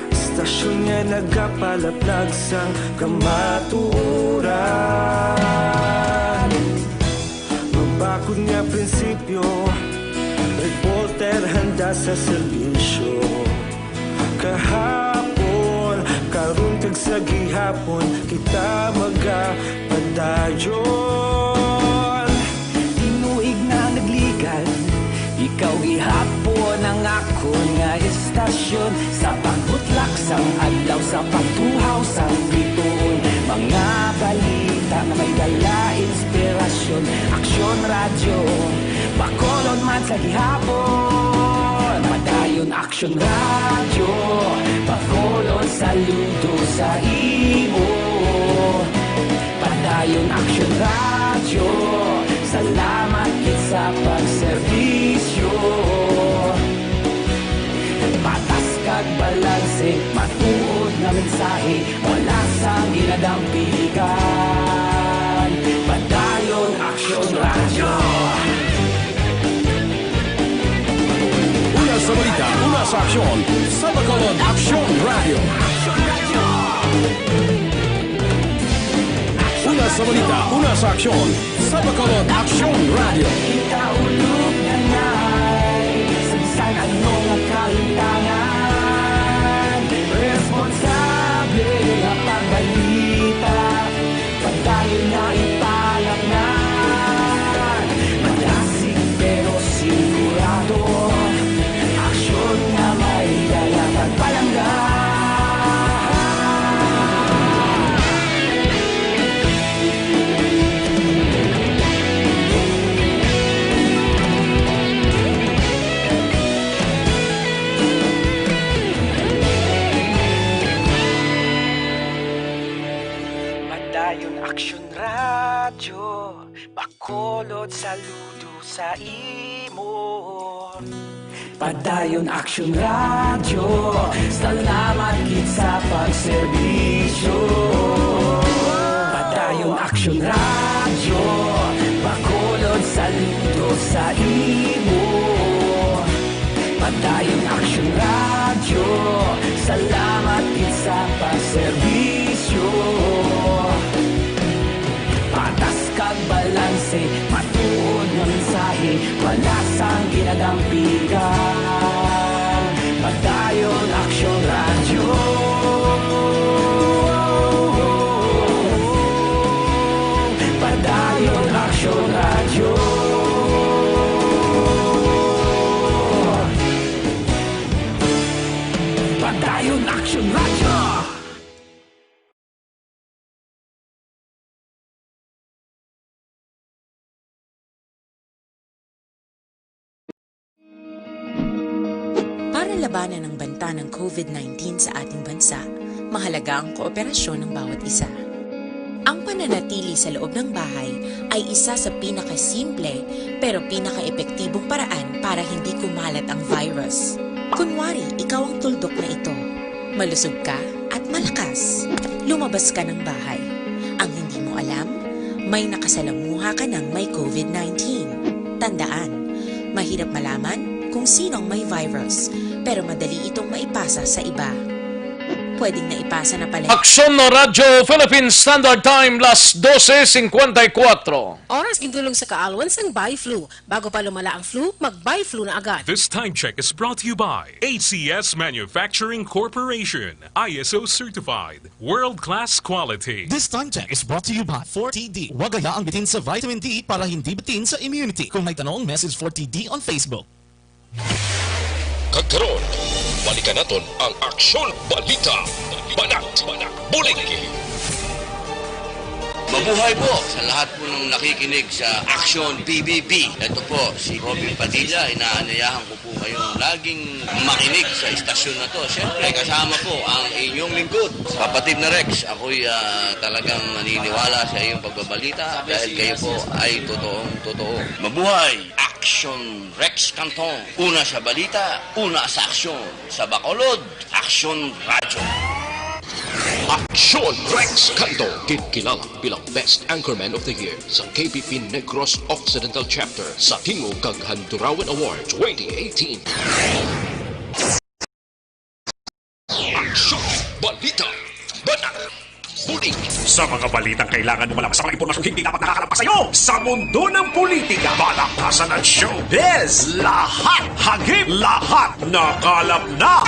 Istasyon nga nagapalaplag sang kamatuoran. Mabakod nga prinsipyo, reporter handa sa serbisyo. Kahapon, karon kag sa gihapon, kita magapadayon. Tinuig na nagligan, ikaw gihapon ang akon nga istasyon. Sa pagbutlak sang adlaw, sa pagtuhaw sang bituon, mga balita nga may dala inspirasyon. Aksyon Radyo, Bacolod man sa gihapon. Padayon Aksyon Radyo, Bacolod, saludo sa imo. Padayon Aksyon Radyo, salamat gid sa pagserbisyo. Patas kag balanse, matuod nga mensahe, wala sang ginadampigan. Padayon Sa aksyon, sa Bacolod Aksyon Radio. Una sa balita, una sa aksyon, sa Bacolod Aksyon Radio. Kaulog na na'y sabisan ang mga kahintangan. Responsable nga pagbalita. Padayon nga ipalatnan, malasig pero sigurado. Aksyon nga may dala kag palangga. Padayon Aksyon Radyo, Bacolod, saludo sa imo. Padayon Aksyon Radyo, salamat gid sa pagserbisyo. Padayon Aksyon Radyo, Bacolod, saludo sa imo. Padayon Aksyon Radyo, salamat gid sa pagserbisyo. Patas kag balanse, matuod nga mensahe, wala sang ginadampigan. Padayon Aksyon Radyo. Padayon Aksyon Radyo. Padayon Aksyon Radyo. Para labanan ang banta ng covid nineteen sa ating bansa, mahalaga ang kooperasyon ng bawat isa. Ang pananatili sa loob ng bahay ay isa sa pinakasimple pero pinakaepektibong paraan para hindi kumalat ang virus. Kunwari, ikaw ang tuldok na ito. Malusog ka at malakas. Lumabas ka ng bahay. Ang hindi mo alam, may nakasalamuha ka ng may covid nineteen. Tandaan, mahirap malaman kung sino ang may virus, pero madali itong maipasa sa iba. Pwedeng naipasa na pala. Aksyon Radyo Philippine Standard Time, las dose cincuenta y cuatro. Oras gintulong sa kaalwan sang Biflu. Bago pa lumala ang flu, mag-Biflu na agad. This time check is brought to you by A C S Manufacturing Corporation, I S O certified, world-class quality. This time check is brought to you by four T D. Huwag hayaang bitin sa vitamin D para hindi bitin sa immunity. Kung may tanong, message four T D on Facebook. Kag karon, balikan naton ang Aksyon Balita, Banat, Bulig. Mabuhay po sa lahat po ng nakikinig sa Aksyon P B B. Ito po si Robin Padilla, inaanyayahan ko po kayong laging makinig sa istasyon na to. Siyempre, kasama po ang inyong lingkod, kapatid na Rex. Ako'y, ah, talagang naniniwala sa iyong pagbabalita dahil kayo po ay totoong totoo. Mabuhay! Aksyon Rex Cantong. Una sa balita, una sa aksyon. Sa Bacolod, Aksyon Radyo. Aksyon Rex Cantong, ginkilala bilang Best Anchorman of the Year sa K B P Negros Occidental Chapter sa Tingog kag Handurawan Award twenty eighteen. Aksyon, balita, banat, bulig. Sa mga balitang kailangan mo malaman sa mga impormasyong hindi dapat nakakalabas sa'yo sa mundo ng politika, balaktasan at showbiz, lahat hagip, lahat nakalap na.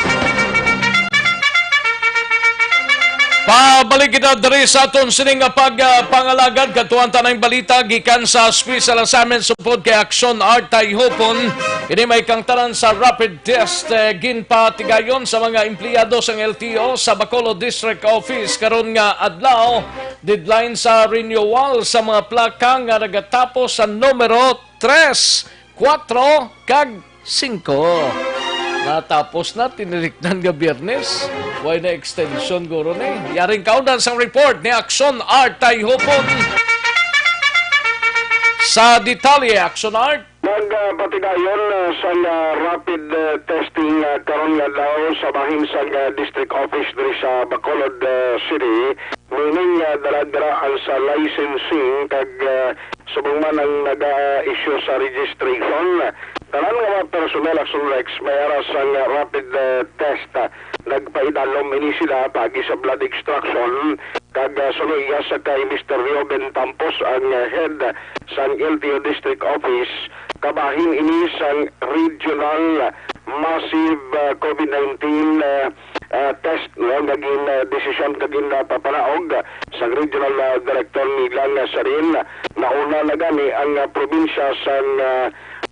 Pabalik kita diri sa aton sining nga pag, ah, pangalagad. Katuan ta na ang balita gikan sa Special Assignment Support kay Aksyon Art Tayhupon. Ini may kangtanan sa rapid test, eh, ginpatigayon sa mga empleyado sang L T O sa Bacolod District Office karon nga adlaw. Deadline sa renewal sa mga plaka nga nagatapos sa numero tres, kuwatro, kag singko. Natapos na, tiniriknan nga Biyernes. Way na extension, guro, ni. Yaring kaundan sang report ni Aksyon Art Tayhupon. Sa detalye, Aksyon Art. Nagpatigayon, ah, sang, ah, rapid, ah, testing, ah, karon nga adlaw sa bahin sang, ah, District Office diri sa Bacolod, ah, City, meaning, ah, dala-dala ang sa licensing kag, ah, subong man ang naga-issue sa registration. Tanan nga mga personnel, Action Rex, may ara sang, ah, rapid, ah, test. Ah, nagpaidalom ini sila paagi sa blood extraction kag, ah, suno iya sa kay Mister Reuben Tampos, ang, ah, head sang L T O District Office. Kabahin ini sang regional massive, ah, COVID nineteen, ah, ah, test, no, nga gin, ah, desisyon kag gin, ah, papanaog sang regional, ah, director nila nga siya rin. Nauna na gani ang, ah, probinsya sang, ah,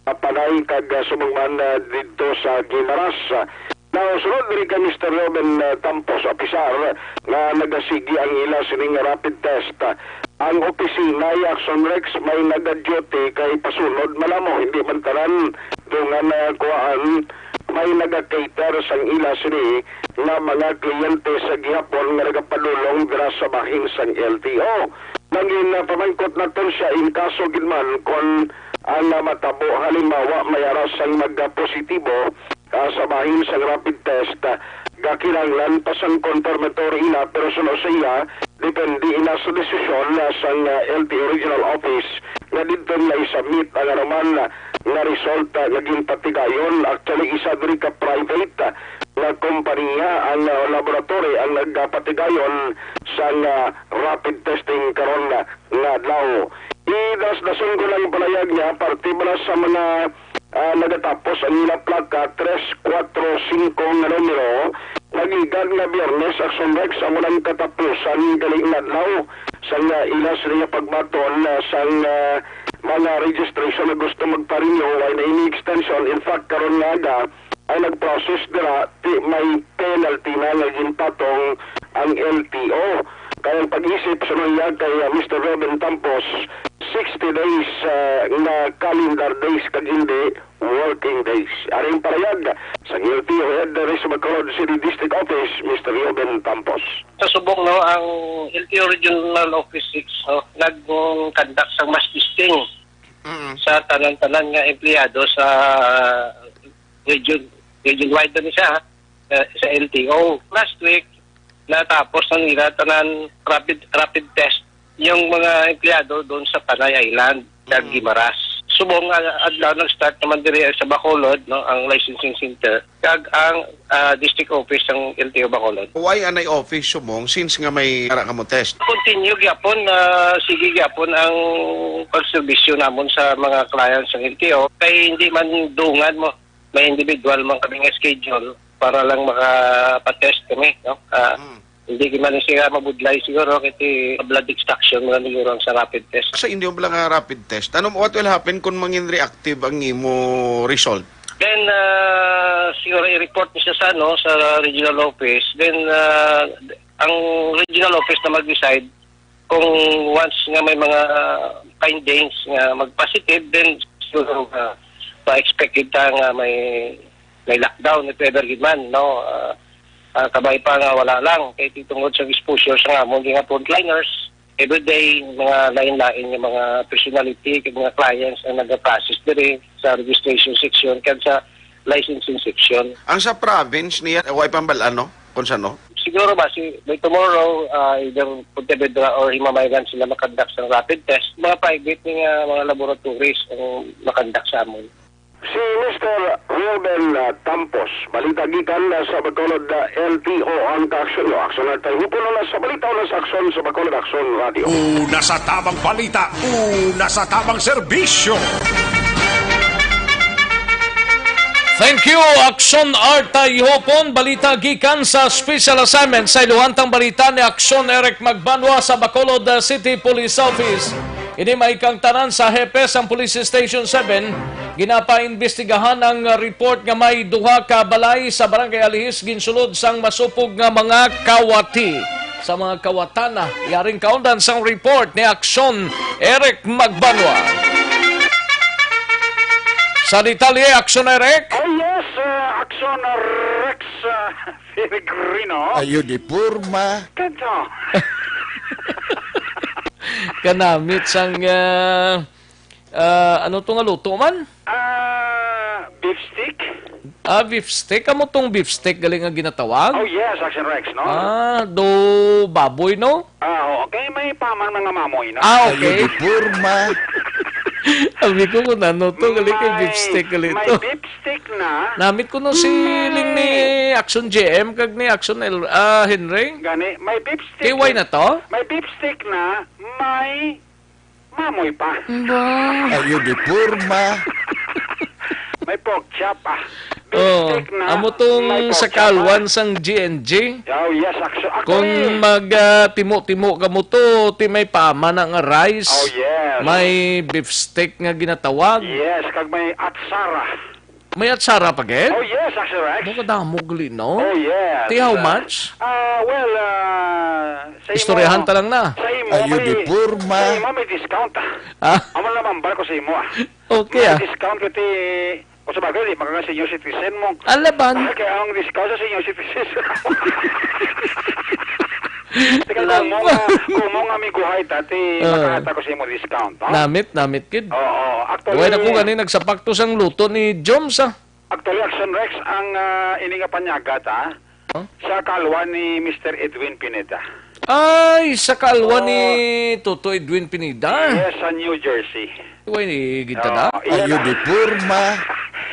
Panay kag, ah, subong man, ah, didto sa Guimaras. Now, sunod diri kay Mister Reuben, ah, Tampos, opisar nga nagasigi ang ila sining rapid test. Ang opisina, Action Rex, may naga-duty kay pasunod man amo, hindi man tanan dungan na kuhaan, may naga-cater sang ila sini nga mga kliyente sa gihapon nga nagapadulong dira sa bahin sang L T O. Nangin, ah, pamangkot naton siya in kaso gid man kon ang, ah, matabo halimbawa may aras sang magpositibo, ah, sa bahin sang rapid test, ah, gakinahanglan pa sang confirmatory ina, pero suno sa iya, depende ina sa desisyon, ah, sang, ah, L T O Regional Office nga didto nila i-submit ang anuman, ah, nga result, ah, nga ginpatigayon. Actually, isa diri ka private, ah, nga kompanya ang, ah, laboratory ang nagapatigayon sang, ah, rapid testing karon, ah, nga adlaw. Idasdason ko lang palayag niya, parte bala sa mga, ah, nagatapos ang ila plaka tres kuwatro singko nga numero, nagligad nga Biyernes, Action Rex, amo lang katapusan galing nga adlaw sa nga ila sila pagbaton, ah, sang, ah, mga registration na gusto magpa-renew, ay na ini extension. In fact, karon nga aga, ay nag-process dira, ti may penalty na nga ginpatong ang L T O. Kay ang pag-isip sa iya kay, ah, Mister Robin Tampos, sixty days, ah, nga calendar days kag hindi working days. Ari ang parayag sa L T O head diri sa Bacolod City District Office, Mister Robin Tampos. Sa subong, no, ang L T O Regional Office six, no, nag-conduct sa mass testing Mm. sa tanan-tanan nga empleyado sa region, region wide na siya, eh, sa L T O. Last week, natapos na nila tanan rapid, rapid test yung mga empleyado doon sa Panay Island, sa Mm. Guimaras. Subong, ah, adlaw nag-start naman diri sa Bacolod, no, ang licensing center, kag ang, ah, district office ng L T O Bacolod. Why anay office subong since nga may ara ka mo test? Continue gyapon, ah, sige gyapon ang pagserbisyo namon sa mga clients ng L T O, kay hindi man dungan mo may individual man kami nga schedule para lang makapa-test kami, no? Ah, Mm. hindi man siya mabudlay siguro kasi blood extraction man siguro ang sa rapid test. Sa inyo bala nga rapid test, ano, what will happen kung mangin reactive ang imo result? Then, ah, siguro i-report niya sa, ano, sa regional office. Then, ah, ang regional office na mag-decide kung once nga may mga findings nga mag-positive, then siguro, ah, ma-expect kita nga may, may lockdown, if ever gid man, no? Ah, ah, kabay pa nga wala lang, kay tungod sa exposure sa amon nga frontliners, everyday, mga lain-lain nga mga personality, kag mga clients ang nag-process diri sa registration section kag sa licensing section. Ang sa province niya, way pambal-an, no? Kung sa, no? Siguro ba, si, by tomorrow, ah, either Pontevedra or Himamaylan sila makonduct sa rapid test. Mga private ni nga mga laboratories ang makonduct sa amon. Si Mister Ruben, ah, Tampos, balita gikan, ah, sa Bacolod, ah, L T O ang kaaksyon nyo. Aksyon na tayo. Hupuno na sa balita, una sa aksyon sa Bacolod Aksyon Radio. Una sa tabang balita, una sa tabang serbisyo. Thank you, Aksyon Arta Ihopon. Balita gikan sa special assignment sa iluhantang balita ni Aksyon Eric Magbanwa sa Bacolod, uh, City Police Office. Ini may kang tanan sa hepe sang Police Station seven, ginapaimbestigahan ang report nga may duha ka balay sa Barangay Alihis ginsulod sang masupog nga mga kawati. Sa mga kawatana, yaring kaundan sang report ni Aksyon Eric Magbanwa. Sa detalye, Aksyon Eric? Oh, yes, uh, Aksyon Rex, uh, Peregrino. Ayo di porma. Kanto. Kanamit sang, ah, ah, ano to nga luto man? Ah, beef stick? Ah, beef stick? Amo tong beef stick gali nga ginatawag? Oh, yes, Action Rex, no? Ah, do baboy, no? Ah, oo. Kay may paman mga mamoy, no? Ah, okay. Ayo di porma. Abi ko kung ano to, gali kay May, beef steak gali may to. Beef steak na. Namit ko no si Ling ni Action G M kag ni Action El, ah, Henry. Gani, may beef steak T Y na. Na to? May beef steak na, may mamoy pa. Ba? Ayo di porma. May pork chop pa. Beef Oh, steak na, amo tong may pork sa chop pa. Kalwan sang G N G. Oh, yes, actu-, Kung actually. Mag, ah, timo-timo ka mo to, ti may pama na nga rice. Oh, yes. May beef steak nga ginatawag. Yes, kag may atsara. May atsara pa, gid? Oh, yes, Axel Rex. Mo kadamo gali, no? Oh, yes. Ti how much? Ah, well, ah, sa imo, Istoryahan ta lang na. Sa imo, Ayo may, di porma. Sa imo, may discount, ah. Ah? Amo naman, barko sa imo, ah. Okay, May ah. Discount ka ti, o sa bagay, di, makaka-senior citizen mo. Alaban. Kaya ang discount sa senior citizen. Teka, Alam kung mo mo. Nga, kung mo nga amigo, hay, dati, Ah. Makahata ko sa imo discount, no? Namit, namit, kid. Oo, actually, Wala na ko gani nagsapak to sang luto ni Joms, ah. Actually, Action Rex, ang, ah, ini nga panyaga ta, Huh? Sa kalwa ni Mister Edwin Pineda. Ay, sa kalwa Oh. ni Toto Edwin Pineda. Yes, sa New Jersey. Uy, ni gid ta na? Oh, iyan Ayo na. Di porma.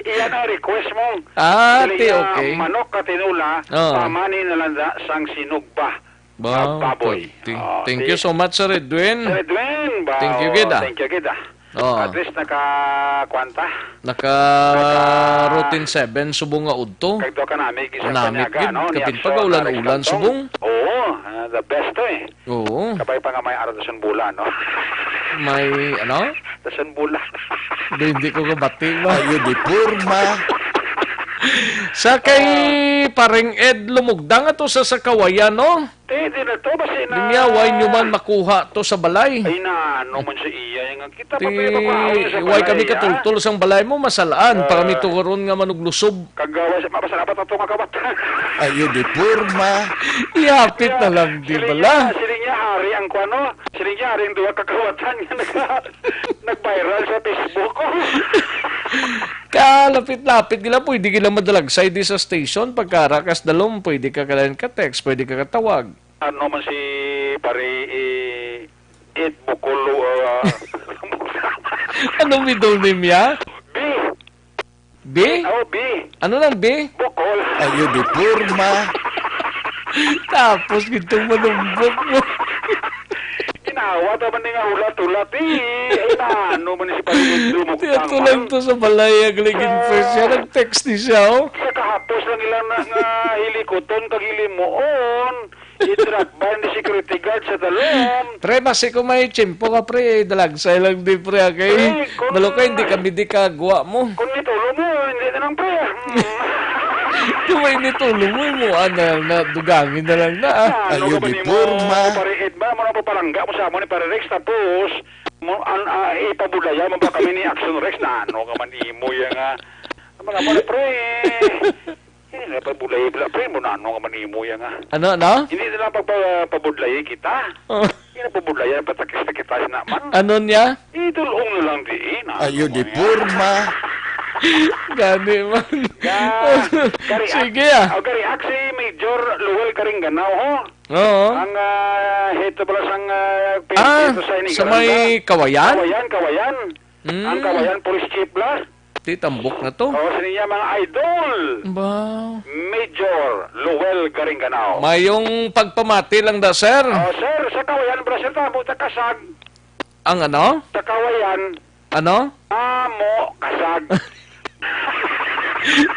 Iyan ang request mo. Ah, Siling ti, niya, okay. Manok ka tinula, Oh. Pamani na lang da sang sinugba. Ba, Ah, baboy. Thank, Oh, thank si you so much, Sir Edwin. Sir Edwin, ba, Thank you, oh, gid, ah. Thank you, gid, ah. Oo. At least naka, kwan ta? Naka Naka routine seven subong nga udto. Kag daw ka namig isa Namit kanyaga, gid, no? Ni kapin Action, pag-ulan-ulan Alex Cantong. Subong. Oo, ah, the best to eh. Oo. Kabay pa nga may araw dason bulan, no? May, ano? Dason bulan. Di, hindi ko kabati ba? Ayo di porma. Sa kay Ah. Paring Ed Lumugdang ato sa, sa Kawayan, no? Ti, di na to, basi na Linya, why nyo man makuha to sa balay? Ay na, ano man sa iya, nga kita Ti, pa pero makaon sa why kami balay, ah? Katultol sang balay mo, masalaan, pa kami Ah. Tugaron nga manuglusob. Kagawa sa mapasalamat ato nga kawatan. Ayo di porma. Ihapit na lang, di Siling bala? Niya, siling niya, hari ang kuano, siling niya, hari ang duha ka kawatan nga nag-, nag-viral sa Facebook. Kalapit-lapit gila, pwede gila madalagsay di sa station, pagkarakas dalom, pwede ka kalain ka text, pwede ka katawag. Ano man si pare, eh, Ed Bukolo, ah, Anong middle name niya? B. B? Oh, B. Ano lang, B? Bukol. Ayo di porma. Tapos gitong manumbok mo. Inawa ta man nga hulat-hulat, eh. Ay, na, ano man si pare Ed Lumugdang Tiyan ko lang man. To sa balay, ang ligin Ah. First siya, nag-text ni siya, oh. Sa kahapos lang ilang na, nga hilikuton, kag hilimuon. I-drop by ni security guard sa dalom. Pre, basi ko may tiyempo ka, pre, dalagsay lang di, pre, ah, kay Pre, kung balo ka, hindi kami di kagwa mo. Kung nitulo mo, hindi na lang, pre. Kung may nitulo mo, mo, ah, na, na, dugangin na lang na, ah. Ah, Ayo ano ka ba di nimo, porma. Pare Ed ba? Mo na papalangga mo sa amo ni Pare Rex, tapos, mo, an, ah, ipabudlaya mo ba kami ni Action Rex? Na ano ka man imo, ya nga. Ano naman, pre? Hindi na pabudlay, bla-, pre, mo na ano nga man imo yan, ah. Ano, ano? Hindi na lang pagpa-, pabudlay kita. Oh. Hindi na pabudlay, patakis na kita, sina man. Ano niya? Idulong na lang diin, ah. Ayo, di porma. Gani man. Ga-, gari Sige, ak-, ah. Oh, gari ak si Major Luel Karinganao, ho? Oo. Ang, ah, head to pala sang, ah, Ah, P N P to sa sa Nicaragua. May Kawayan? Kawayan, Kawayan. Mm. Ang Kawayan Police Chief, bla? Ti tambok na to. Oh, sa niya, mga idol. Ba? Major Luel Garinganao. Mayong pagpamati lang da, sir. Oh, sir, sa Kawayan, bra, sir, tamo, ta kasag. Ang ano? Sa Kawayan. Ano? Amo, kasag.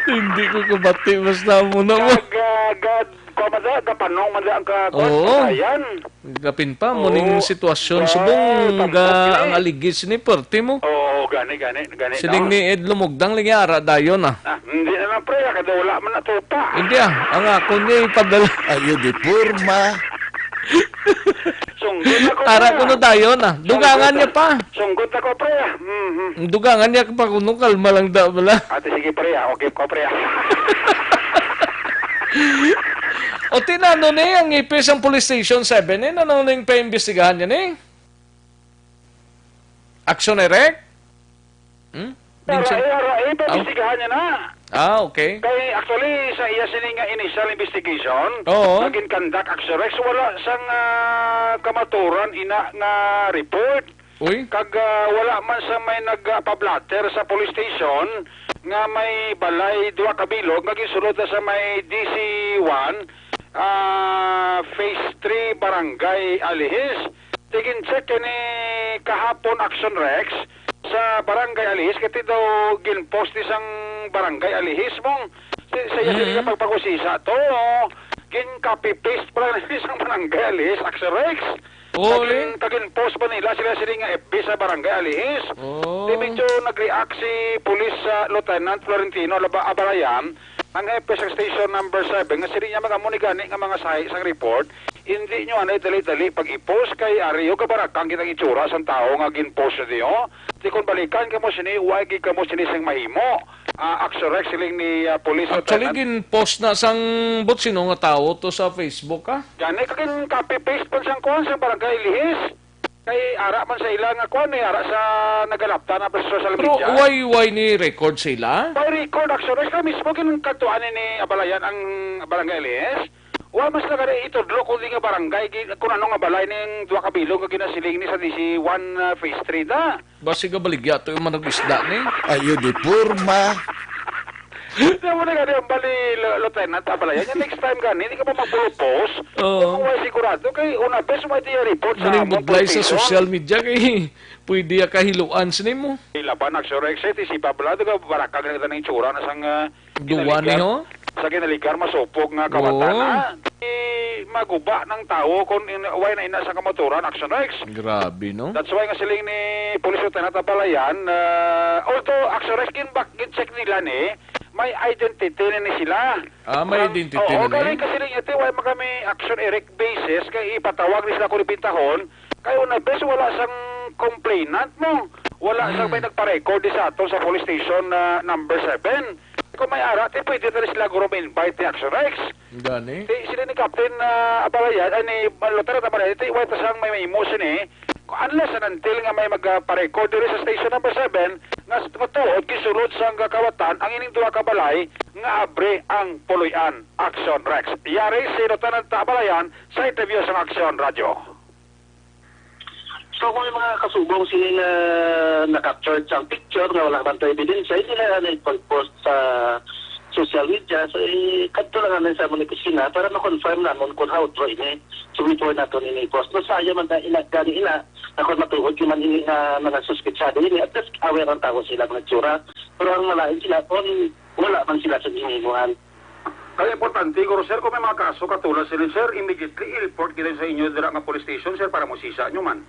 Hindi ko kabati, basta mo na mo. Kag, ah, gad-, Kuwan man da, gapanong man da ang ka-, kuwan, Oo. Pagayan. Kapin pa, mo ning Oo. sitwasyon, Ba, subong tambok ga ni. Ang aligis ni perti mo. Oo, gani, gani, gani, Siling no? Ni Ed Lumugdang, lagi ara dayon, ah. Ah, hindi na lang, pre, ah, kada wala man natupa. Hindi, ah, ang ako niya ipadala. Ayo, di porma. Sunggot ako, Ara pre, ko ah. no dayon, ah. Dugangan Sunggot niya ako. pa. Sunggot ako, pre, ah. Mhm. Dugangan niya pa kuno, kalma lang da bala. Ate, sige, pre, ah. Okay ko, pre, ah. O, tinano ni ang ipis ang Police Station seven, eh? Ano ning paimbestigahan niya, ni? Action Direct? Hmm? Ara, Minsan eh, ara, eh, Aw. Paimbestigahan niya na. Ah, okay. Kay, actually, sa iya sini nga initial investigation, Oo. Naging conduct, Action Rex, wala sang, ah, kamaturan ina nga report. Uy. Kag, ah, wala man sa may nagpablatter sa police station nga may balay duha ka bilog nga ginsulod na sa may D C one, ah, Phase three, Barangay Alihis. Tigin-check ni kahapon, Action Rex, sa Barangay Alihis, kay daw ginpost ni sang Barangay Alihis mong si, sa iya sila Mm. pagpag-usisa to, oh. Gin-copy-paste pa lang ni sang Barangay Alihis, Action Rex. Oh, Kagin, eh? kagin-post pa nila sila sila nga F B sa Barangay Alihis. Oh. Di medyo nag-react si Police, ah, Lieutenant Florentino Laba-, Abalayan, ang F B sa Station Number Seven, nga sila niya mag-amo ni gani nga mga sahi sang report. Hindi nyo anay dali-dali pag-i-post kay ari, oh, kabarakang kitang itsura sang tawo nga gin-post nyo. Di kon balikan kamo sini, why gid kamo sini sing mahimo? Ah, Action Rex, siling ni, ah, Police Actually, Lieutenant. gin-post na sang butsino nga tawo to sa Facebook, ah. Gani, kagin copy-paste pa sang kuwan sa Barangay Lihis. Kay ara man sa ila nga kuwan, eh, ara sa nagalapta na pa sa social Pero media. why, why ni record sila? Why record, Action Rex? Kaya mismo gin-, kadtuan ni Abalayan ang Barangay Lihis. Wa mas lagari itudlo kung di nga barangay, gi-, kung ano nga balay ning duha ka bilog nga ginasiling ni sa D C one, ah, Phase three da. Basi ka baligya to yung manag-isda ni. Ayo di porma. Di mo na gani ang bali, Lo-, Lieutenant Abalayan. Yung next time gani, di ka pa magpulupos. Oo. Kung wala sigurado, kay una, best mo ito yung report sa Muning among budlay sa police station. social media kay pwede ya kahiluan sa nimo. Ilaban, Action Rex, eh, tisipa pala, di ka barakag na kita ng itsura na sang, ah, Duwa ni, ginalikan. ho? Sa ginalikan, masupog nga Oo. kawatan, ha? Di maguba ng tao kung in-, why na ina sa kamaturan, Action Rex. Grabe, no? That's why nga siling ni Police Lieutenant Abalayan, ah, although Action Rex, gin-back, gin-check nila ni, may identity na ni sila. Ah, may Ang, identity oo, na ni? galing kasi rin ito, why magami Action Eric basis, kay ipatawag ni sila kung ipintahon, kay una, bes, wala sang complainant mo. Wala sang Hmm. may nagpa-record di sa ato sa police station na number seven. Kung may ara, ti pwede na rin sila guro ma-invite ni Action Rex. Gani? Ti sila ni Captain, ah, Abalayan, ay ni Lieutenant Abalayan, ti wala ta sang may mahimo sini. Unless and until nga may magpa-record diri sa station number seven, nga s-, nga tuod gisulod sang kakawatan ang ining duha ka balay nga abri ang puloy-an. Action Rex. Yari si Lieutenant Abalayan sa interview sa Action Radio. So, kung may mga kasubong sini nga na-capture sa picture nga wala man tayo ebidensya, hindi na na ipag-post sa social media. So, eh, kadto lang namin sa among opisina para ma-confirm namon kung how true ini. So, before nato ini i-post. No, sa iyo man na ina, gani ina, na kung matuod yun man ini nga mga suspetsado ini, at least aware ang tao sila mga tsura. Pero ang malain sila, kung wala man sila sa ginimuhan. Kaya importante, guro, sir, kung may mga kaso katulad sini, sir, immediately i-report kita sa inyo dira nga police station, sir, para mosisa nyo man.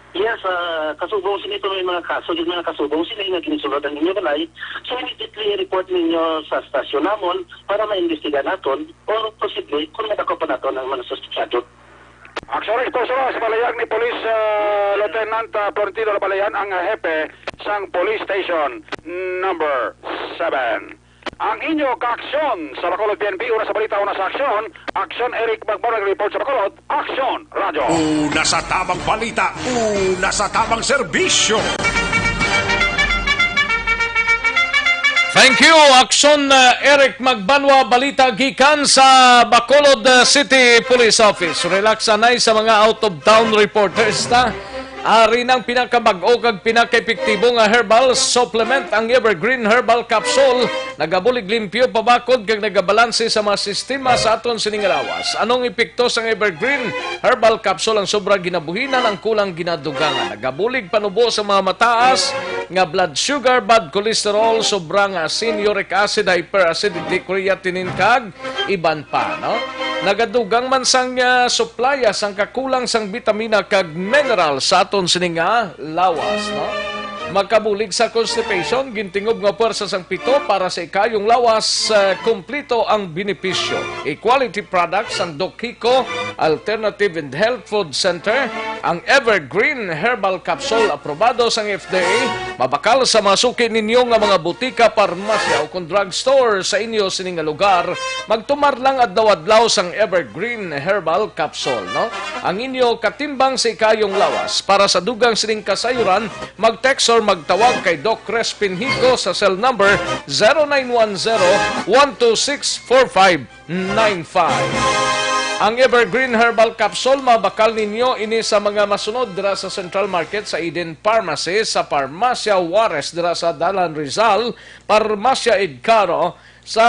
Yes, ah, kasubong sini kung may mga kaso, yung mga kasubong sini nga ginsulod ang inyo balay, so immediately i-report ninyo sa stasyon namon para maimbestiga naton or posible kung madako pa naton ang mga suspetsado. Action Response Force, balayag ni Police, ah, Lieutenant, ah, Florentino Labalayan, ang, ah, hepe sang Police Station Number seven. Ang inyo kaaksyon sa Bacolod P N P, una sa balita, una sa aksyon. Aksyon, Eric Magmorag report sa Bacolod. Aksyon, Radyo. Una sa tabang balita, una sa tabang serbisyo. Thank you, Aksyon, uh, Eric Magbanwa. Balita gikan sa Bacolod, uh, City Police Office. Relax anay sa mga out-of-town reporters, ta. Ari nang pinakabag-o kag pinakaepektibo nga herbal supplement, ang Evergreen Herbal Capsule. Nagabulig limpyo, pabakod, kag nagabalanse sa mga sistema sa aton sining lawas. Anong epekto sang Evergreen Herbal Capsule? Ang sobra ginabuhinan, ang kulang ginadugangan. Nagabulig panubo sa mga mataas nga blood sugar, bad cholesterol, sobra nga asin, uric acid, hyperacidity, creatinine, kag iban pa, no? Nagadugang man sang, ah, suplaya sang kakulang sang bitamina kag mineral sa aton sini nga lawas, no? Makabulig sa constipation, gintingob nga puwersa sang pito para sa ikayong lawas, ah, kumplito ang benepisyo. Equality products ang Doc Kiko Alternative and Health Food Center, ang Evergreen Herbal Capsule, aprobado sang F D A, mabakal sa mga suki ninyo nga mga butika, parmasya, o kon drugstore sa inyo sini nga lugar. Magtumar lang adlaw-adlaw sang Evergreen Herbal Capsule, no? Ang inyo katimbang sa ikayong lawas. Para sa dugang sining kasayuran, mag-text or magtawag kay Doc Crispin Hico sa cell number zero nine one zero, one two six, four five nine five. Ang Evergreen Herbal Capsule, mabakal ninyo ini sa mga masunod dira sa Central Market, sa Eden Pharmacy, sa Farmacia Juarez dira sa Dalan Rizal, Farmacia Edcaro sa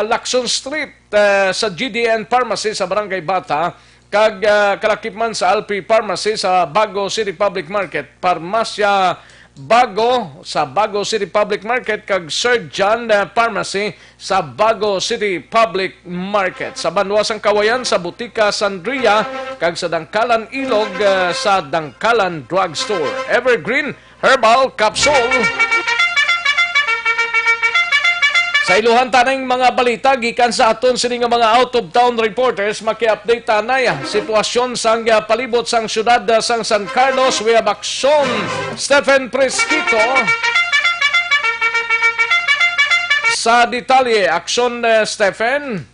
Lacson Street, eh, sa G D N Pharmacy sa Barangay Bata, kag, ah, kalakip man sa Alpi Pharmacy sa Bago City Public Market, Farmacia Bago sa Bago City Public Market, kag Sir John, ah, Pharmacy sa Bago City Public Market. Sa banwa sang Kawayan, sa Butika Sandria, kag sa Dangkalan Ilog, ah, sa Dangkalan Drugstore. Evergreen Herbal Capsule. Sa iluhan taning mga balita gikan sa aton sini nga mga out-of-town reporters, maki-update tanay sitwasyon sang, ah, palibot sang siyudad, ah, sang San Carlos. We have Aksyon Stephen Presquito sa detalye. Aksyon, ah, Stephen.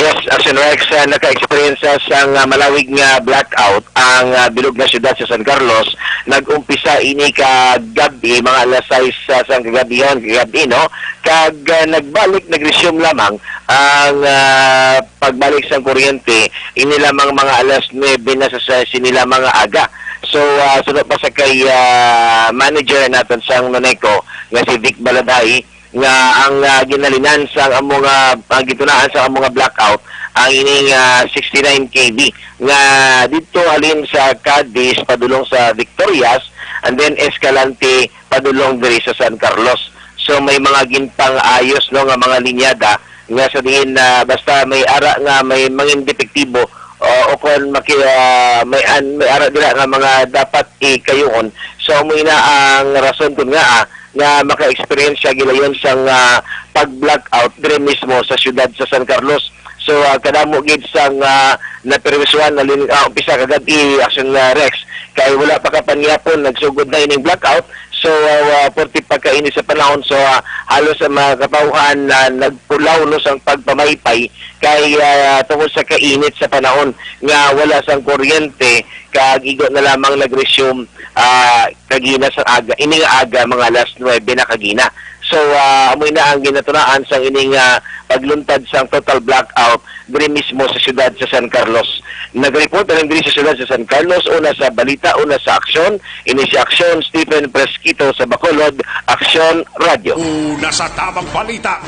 Yes, Action Rex, ah, naka-experience sa sang, ah, malawig nga blackout ang, ah, bilog nga siyudad sa San Carlos. Nag-umpisa ini ka gabi, mga alas sais, ah, sang kagabihon, kagabi, no? Kag, ah, nagbalik, nag-resume lamang ang, ah, pagbalik sang kuryente, ini lamang mga alas nuebe na sa, sa sini lamang nga aga. So, ah, suno pa sa kay, ah, manager naton sang Noneco nga si Vic Baladay, nga ang, ah, ginhalinan sang amo nga, ang gitunaan sang amo nga blackout ang ining, ah, sixty-nine K V nga didto halin sa Cadiz padulong sa Victorias, and then Escalante padulong diri sa San Carlos. So may mga ginpang-ayos, no, nga mga linyada nga sa diin na basta may ara nga may mangin depektibo o, o kon maki, ah, may an, may ara dira nga mga dapat ikayuon. So amo ina ang rason kun nga, ah, nga maka-experience siya gilayon sang, ah, pag-blackout diri mismo sa siyudad sa San Carlos. So, ah, kadamo gid sang, ah, naperwisyohan na lin-, ah, umpisa kagab-i, Action, ah, Rex, kay wala pa kapangyapon nagsugod na ining blackout. So, ah, ah, porti pa kainit sa panahon. So, ah, halos ang mga katawhan na nagpulaw, no, sang pagpamaypay kay, ah, tungod sa kainit sa panahon nga wala sang kuryente kag igo na lamang nag-resume, ah, kagina sa aga, ini nga aga, mga alas nuebe na kagina. So, ah, amo na ang ginatunaan sang ining, ah, pagluntad sang total blackout diri mismo sa siyudad sa San Carlos. Nag-report na lang diri sa siyudad sa San Carlos, una sa balita, una sa aksyon, ini si Aksyon Stephen Presquito sa Bacolod, Aksyon Radio. Una sa tamang balita,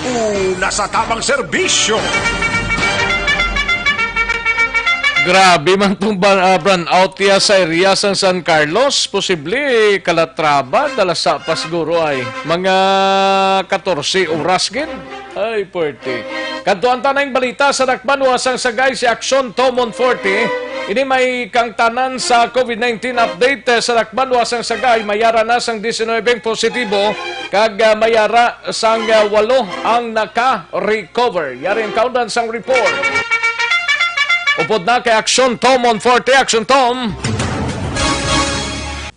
una sa tamang serbisyo. Grabe man tong ban-, ah, brownout ya sa area sang San Carlos. Posible Calatrava, dalasa pa siguro ay mga katorse oras gid. Ay, puwerte. Kadtuan ta na ang balita sa Dakbanwa sang Sagay, si Aksyon Tomon forty. Ini may kangtanan sa COVID nineteen update, eh, sa Dakbanwa sang Sagay. May ara na sang diecinuebe ang positibo, kag, ah, may ara sang, ah, walo ang naka-recover. Yari ang kaundan sang report. Upod na kay Aksyon Tom on forty. Aksyon Tom.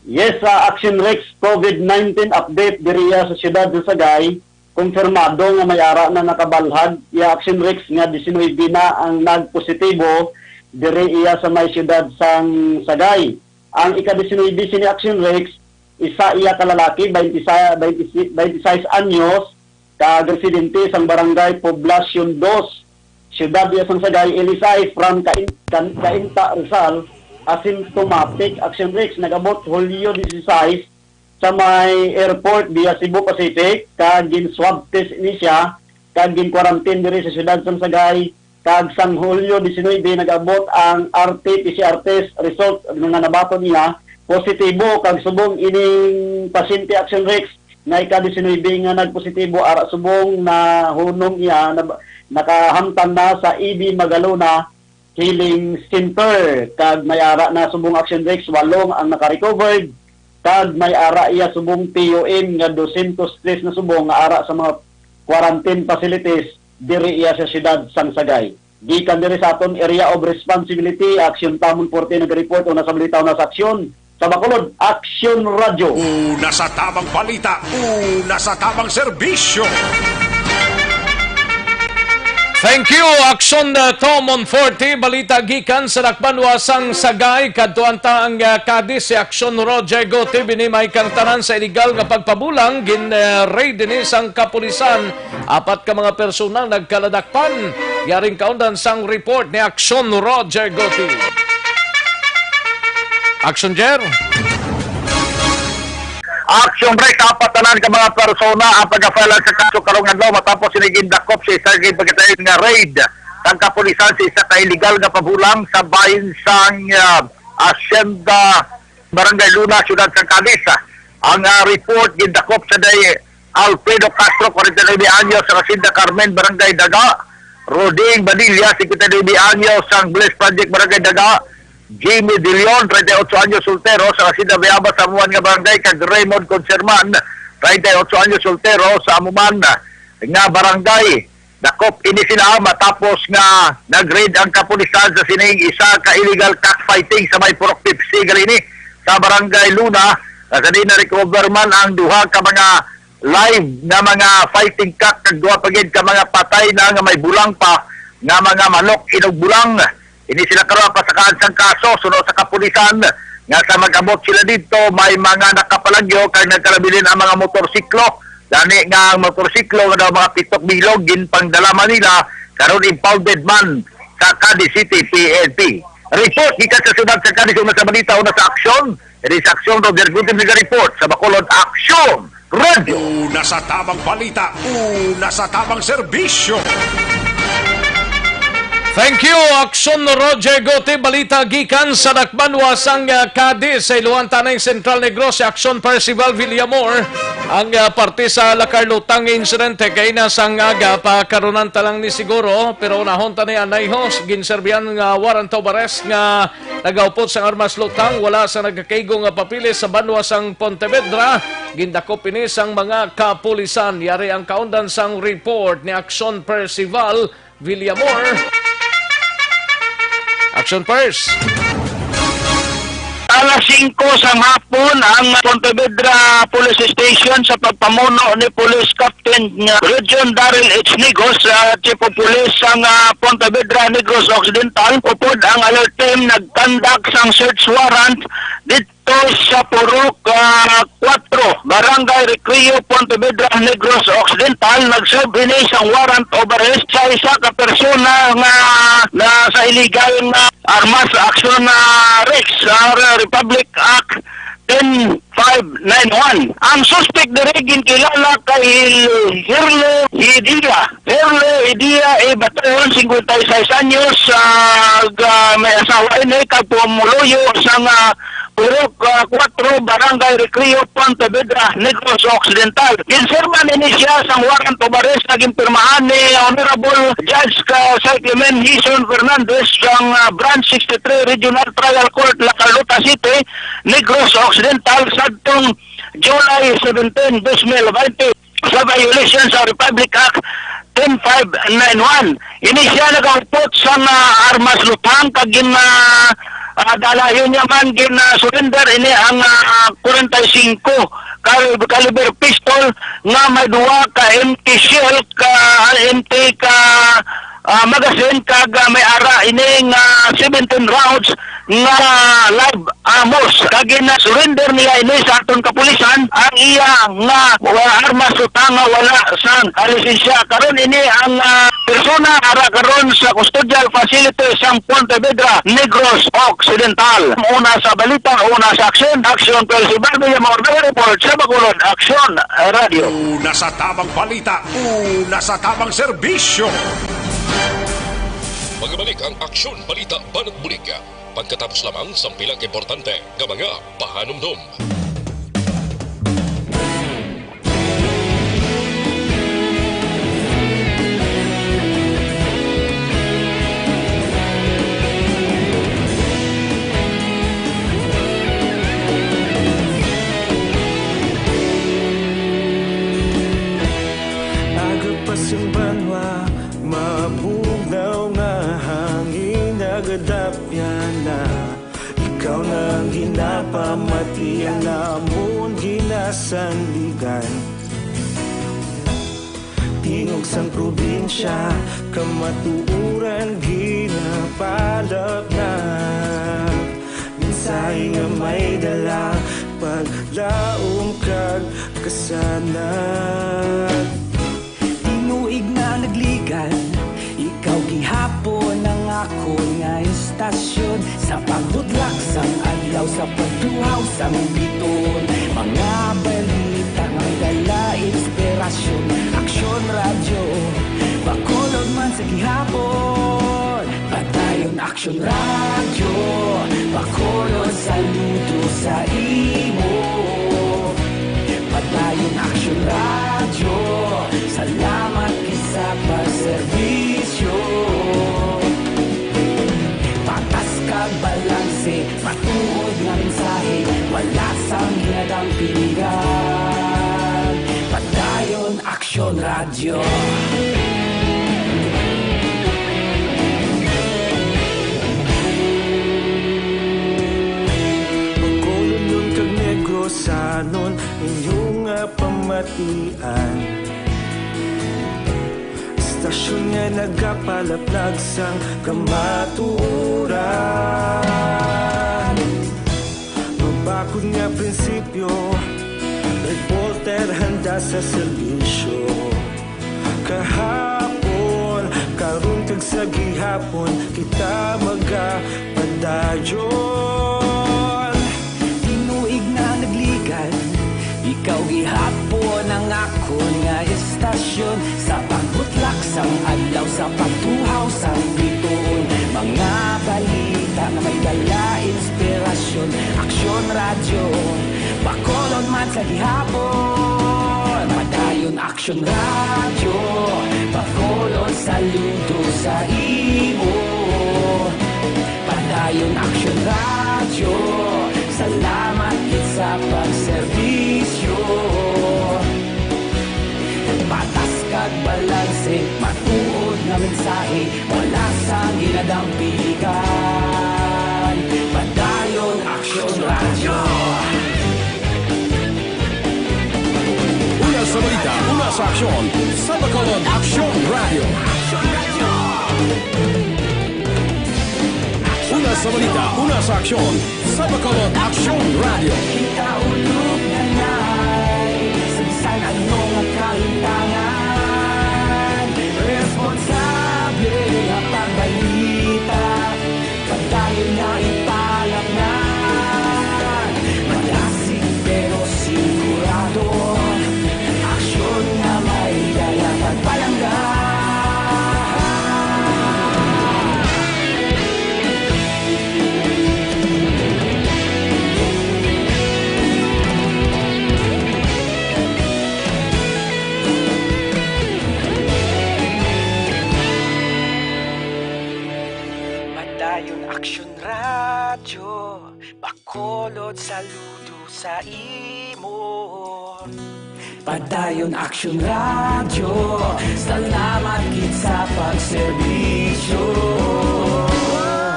Yes, sa Action Rex COVID nineteen update diriya sa siyudad sa Sagay, kumpirmado nga may ara na nakabalhag ya Action Rex nga diecinuebe na ang nagpositibo diri iya sa may siyudad sang Sagay. Ang ika-diecinuebe sini Action Rex, isa iya ka lalaki, twenty-six, twenty-six anyos, kag residente sang Barangay Poblacion Dos, Siyudad iya sang Sagay, Ilisay, from Cain-, Can-, Cainta, Rizal, asymptomatic Action Rex, nag-abot Hulyo dieciséis sa may airport via Cebu Pacific, kag gin-swab test ni siya, kag gin-quarantine diri sa siyudad sang Sagay, kag sang Hulyo diecinuebe nag-abot ang R T P C R test result nga nabaton niya positibo, kag subong ining pasyente Action Rex nga ika-diecinuebe nga nagpositibo ara subong nahunong iya, nab-, nakahamtang na sa E B Magalona Healing Center, kag may ara na subong Action Rex, walong ang naka-recovered, kag may ara iya subong P U M nga dosyentos tres na subong nga ara sa mga quarantine facilities diri iya sa siyudad sang Sagay. Gikan diri sa aton Area of Responsibility, Action Tamon forty nag-report, una sa balita, una sa aksyon. Sa Bacolod, Action Radyo. Una sa tamang balita, una sa tamang serbisyo. Thank you, Action, uh, Tom Monforte. Balita gikan sa dakbanwa sang Sagay. Kadtuan ta ang, uh, Cadiz, si Action Roger Gotti. Binimay kang tanan sa iligal nga pagpabulang. Gin, uh, raid ini sang kapulisan. Apat ka mga personal nagkaladakpan. Yaring kaundan sang report ni Action Roger Gotti. Action, Jer. Action break, apat tanan ka mga persona ang pagka-file sa kaso karong adlaw matapos sini gindakop sa isa ka pagkatayon nga raid sang kapulisan sa isa ka illegal nga pabulang sa bahin sang, ah, Hacienda, Barangay Luna, Siyudad sang Cadiz. Ang, ah, report gindakop sa day Alfredo Castro, forty-nine anyos, sa Hacienda Carmen, Barangay Daga, Roding Badilla, singkwenta y nuebe anyos, sang Bliss Project, Barangay Daga, Jimmy De Leon, treinta y ocho anyos, soltero, sa Hacienda Bayabas, sa amo man nga barangay, kag Raymond Conserman, treinta y ocho anyos, soltero, sa amo man nga barangay. Dakop ini sila matapos nga nag-raid ang kapulisan sa sining isa ka illegal cockfighting sa may Purok Pepsi gali ni sa Barangay Luna, nga sa diin na-recover man ang duha ka mga live nga mga fighting cock kag duha pa gid ka mga patay na nga may bulang pa nga mga manok inugbulang. Ini sila karon ang pasakaan sang kaso suno sa kapulisan nga sa mag-abot sila didto may mga nakapalagyo kag nagkalabilin ang mga motorsiklo. Gani nga ang motorsiklo nga daw mga pitok bilog ginpangdala man nila karon impounded man sa Cadiz City P N P. Report gikan sa siyudad sa Cadiz, una sa balita, una sa aksyon. Diri sa aksyon, Roger Gutim nag-report sa Bacolod. Aksyon! Radyo. Una sa tamang balita, una sa tamang serbisyo. Thank you, Action Roger Gote. Balita gikan sa dakbanwa sang, ah, Cadiz, sa Iloan, Tanay, Central Negros, si Action Percival Villamor. Ang, ah, parte sa Lacar Lutang insidente kay nasang aga pa karunan talang ni siguro, pero unahon ta ni anayhos, ginserbihan nga warrant of arrest nga nagaupod sang armas lutang, wala sa nagakaigo nga papeles sa banwa sang Pontevedra. Gindakop ini sang mga kapulisan. Yari ang kaundan sang report ni Action Percival Villamor. Action Pers. Alas singko sang hapon ang Pontevedra Police Station sa pagpamuno ni Police Captain Region Daryl H Nigos, ah, Chief of Police sang, ah, Pontevedra, Negros Occidental, upod ang alert team nag-conduct sang search warrant didto sa Purok, ah, Cuatro, Barangay Recreo, Pontevedra, Negros Occidental. Nag-serve ini sang warrant of arrest sa isa ka persona nga na sa illegal nga armas, action na Rex, ah, Republic Act ten five nine one. Ang suspect diri ginkilala kay Hirlo Hidia. Hirlo Hidia, eh, batayon, singkwenta y seis anyos, ah, ga-, may asawa ini, kag pumuluyo sa nga Purok, ah, Cuatro, Barangay Recreo, Pontevedra, Negros Occidental. Ginserman ini siya sang warrant of arrest nga ginpirmahan ni Honorable Judge ka Cy Clement Hison Fernandez sang, ah, Branch sixty-three Regional Trial Court, La Carlota City, Negros Occidental, sadtong July seventeen, dos mil bente, sa violation sa Republic Act ten five nine one. Ini siya nagahupot sa, ah, armas lutang kag gin, ah, ah, dalayon niya man gin, ah, surrender ini ang, ah, forty-five cal-, caliber pistol nga may duha ka empty shell, ka empty ka, ah, magazine kag, ah, may ara ini nga seventeen rounds nga live ammo. Kag gina-surrender niya ini sa aton kapulisan ang iya nga wa-, armas lutang nga wala sang lisensya. Karon ini ang, ah, persona ara karon sa custodial facility sang Pontevedra, Negros Occidental. Una sa balita, una sa aksyon, Action twelve si Barbie, ang mga report sa Bacolod, Action Radio. Una sa tamang balita, una sa tamang serbisyo. Magbalik ang Aksyon Balita Banat Bulig pagkatapos lamang sang pila ka importante nga mga pahanumdom. Aga pa sing banwa, mabugnaw nga hangin, nagadapyan na. Ikaw na ang ginapamati, ang amon ginasandigan. Tingog sang probinsya, Kamatuoran ginapalapnap, mensahe nga may dala, paglaom kag kasanag. Tinuig na nagligad, ikaw gihapon ang akon nga istasyon. Sa pagbudlak sang adlaw, sa pagtuhaw sang bituon, mga balita nga may dala inspirasyon. Aksyon Radyo, Bacolod man sa gihapon. Padayon Aksyon Radyo, Bacolod, saludo sa imo. Padayon Aksyon Radyo, salamat gid sa pagserbisyo. Patas kag balanse, matuod nga mensahe, wala sang ginadampigan. Padayon Aksyon Radyo. Bacolodnon kag Negrosanon, inyo nga pamatian. Istasyon nga nagapalaplag sang kamatuoran. Mabakod nga prinsipyo, reporter handa sa serbisyo. Kahapon, karon kag sa gihapon, kita magapadayon. Tinuig na nagligad, ikaw gihapon ang akon nga istasyon. Sa pagbutlak sang adlaw, sa pagtuhaw sang bituon, mga balita nga may dala inspirasyon. Aksyon Radyo, Bacolod man sa gihapon. Padayon Aksyon Radyo, Bacolod, saludo sa imo. Padayon Aksyon Radyo, salamat gid sa pagserbisyo. Patas kag balanse, matuod nga mensahe, wala sang ginadampigan. Padayon Aksyon Radyo. Una sa balita, una sa aksyon, sa Bacolod Aksyon Radyo. Una sa balita, una sa aksyon, sa Bacolod Aksyon Radyo. Kita ulog na nay, sa bisan ano nga kahintangan, responsable nga pagbalita. Padayon na ipalapngan, madasig pero sigurado. Aksyon nga may dala pagpalangga. Padayon Aksyon Radyo, Bacolod, saludo sa imo. Padayon Aksyon Radyo, salamat gid sa pagserbisyo.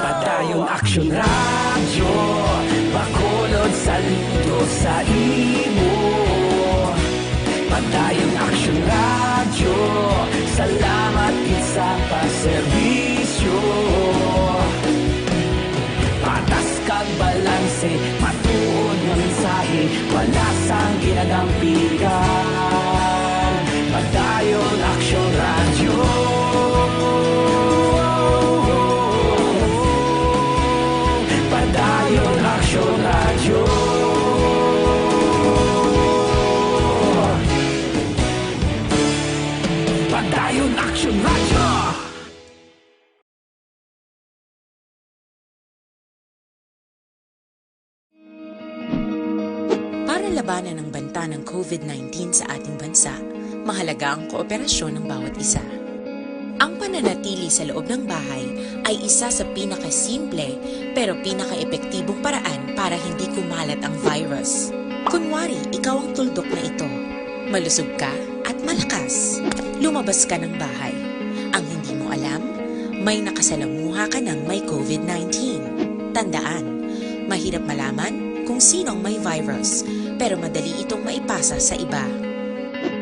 Padayon Aksyon Radyo, Bacolod, saludo sa imo. Padayon Aksyon Radyo, salamat gid sa pagserbisyo. Patas kag balanse, matuod nga mensahe, wala sang ginadampigan. Padayon Aksyon Radyo. Padayon Aksyon Radyo. Padayon Aksyon Radyo. Para labanan ang banta ng COVID nineteen sa ating bansa, mahalaga ang kooperasyon ng bawat isa. Ang pananatili sa loob ng bahay ay isa sa pinakasimple pero pinakaepektibong paraan para hindi kumalat ang virus. Kunwari, ikaw ang tuldok na ito. Malusog ka at malakas. Lumabas ka ng bahay. Ang hindi mo alam, may nakasalamuha ka ng may COVID nineteen. Tandaan, mahirap malaman kung sino ang may virus, pero madali itong maipasa sa iba.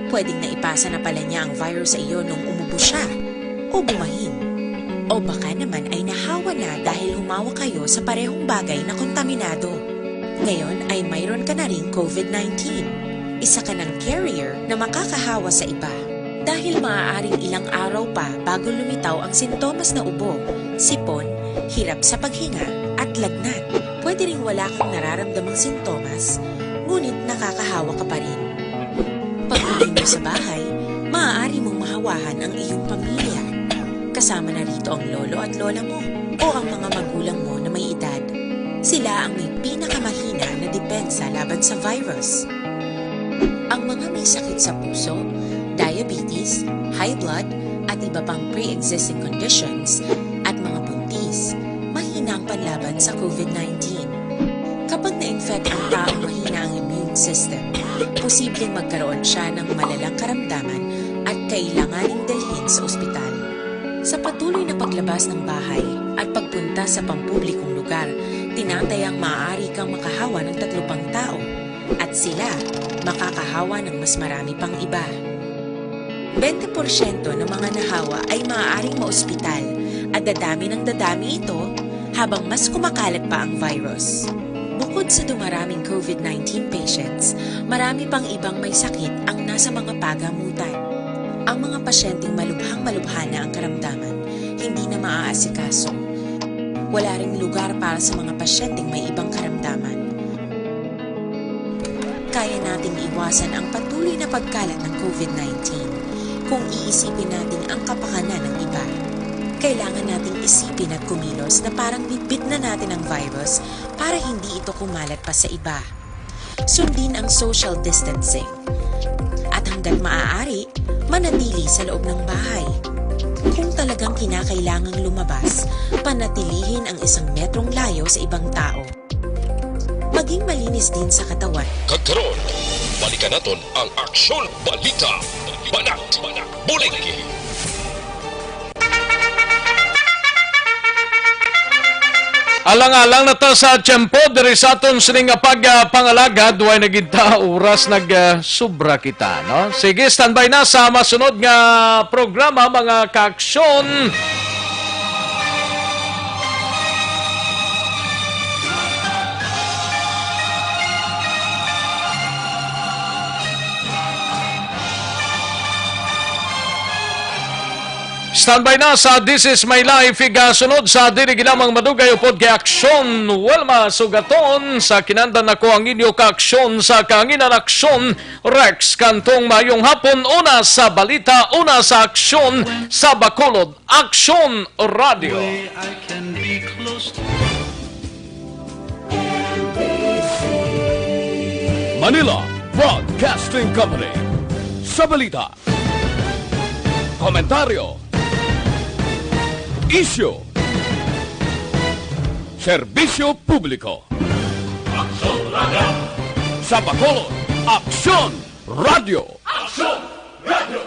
Pwedeng naipasa na pala niya ang virus sa iyo nung umubo siya. o bumahin. O baka naman ay nahawa na dahil humawak kayo sa parehong bagay na kontaminado. Ngayon ay mayroon ka na ring COVID nineteen. Isa ka ng carrier na makakahawa sa iba. Dahil maaaring ilang araw pa bago lumitaw ang sintomas na ubo, sipon, hirap sa paghinga, at lagnat. Pwede ring wala kang nararamdamang sintomas, ngunit nakakahawa ka pa rin. Pag-uwi mo sa bahay, maaari mong mahawahan ang iyong pamilya. Kasama na rito ang lolo at lola mo o ang mga magulang mo na may edad. Sila ang may pinakamahina na depensa laban sa virus. Ang mga may sakit sa puso, diabetes, high blood, at iba pang pre-existing conditions, at mga buntis, mahina ang panlaban sa COVID nineteen. Kapag na-infect ang taong mahina ang immune system, posibleng magkaroon siya ng malalang karamdaman at kailanganing dalhin sa ospital. Sa patuloy na paglabas ng bahay at pagpunta sa pampublikong lugar, tinatayang maaari kang makahawa ng tatlo pang tao at sila makakahawa ng mas marami pang iba. Bente porsyento ng mga nahawa ay maaaring maospital at dadami ng dadami ito habang mas kumakalat pa ang virus. Bukod sa dumaraming COVID nineteen patients, marami pang ibang may sakit ang nasa mga pagamutan. Ang mga pasyenteng malubhang malubha na ang karamdaman, hindi na maaasikaso. Wala ring lugar para sa mga pasyenteng may ibang karamdaman. Kaya nating iwasan ang patuloy na pagkalat ng COVID nineteen kung iisipin natin ang kapakanan ng iba. Kailangan nating isipin at kumilos na parang bitbit na natin ang virus para hindi ito kumalat pa sa iba. Sundin ang social distancing. At hanggat maaari, manatili sa loob ng bahay. Kung talagang kinakailangang lumabas, panatilihin ang isang metrong layo sa ibang tao. Maging malinis din sa katawan. Kag karon, balikan naton ang Aksyon Balita. Banat, bulig. Alang-alang na ta sa tiyempo diri sa aton sining nga pag, ah, pangalagad, way na gid ta oras, nag, ah, sobra kita, no? Sige, standby na sa masunod nga programa, mga kaaksyon. Standby na sa This Is My Life, igasunod sa dili lamang madugay upod kay Aksyon Wilma Sugaton. Sa kinandan, ako ang inyo kaaksyon sa kahanginan, Aksyon Rex Cantong. Mayong hapon, una sa balita, una sa aksyon sa Bacolod, Aksyon Radio. Way I can be close to Manila Broadcasting Company. Sa balita, komentaryo, isyu, serbisyo publiko. Aksyon Radio. Sa Bacolod, Aksyon Radio.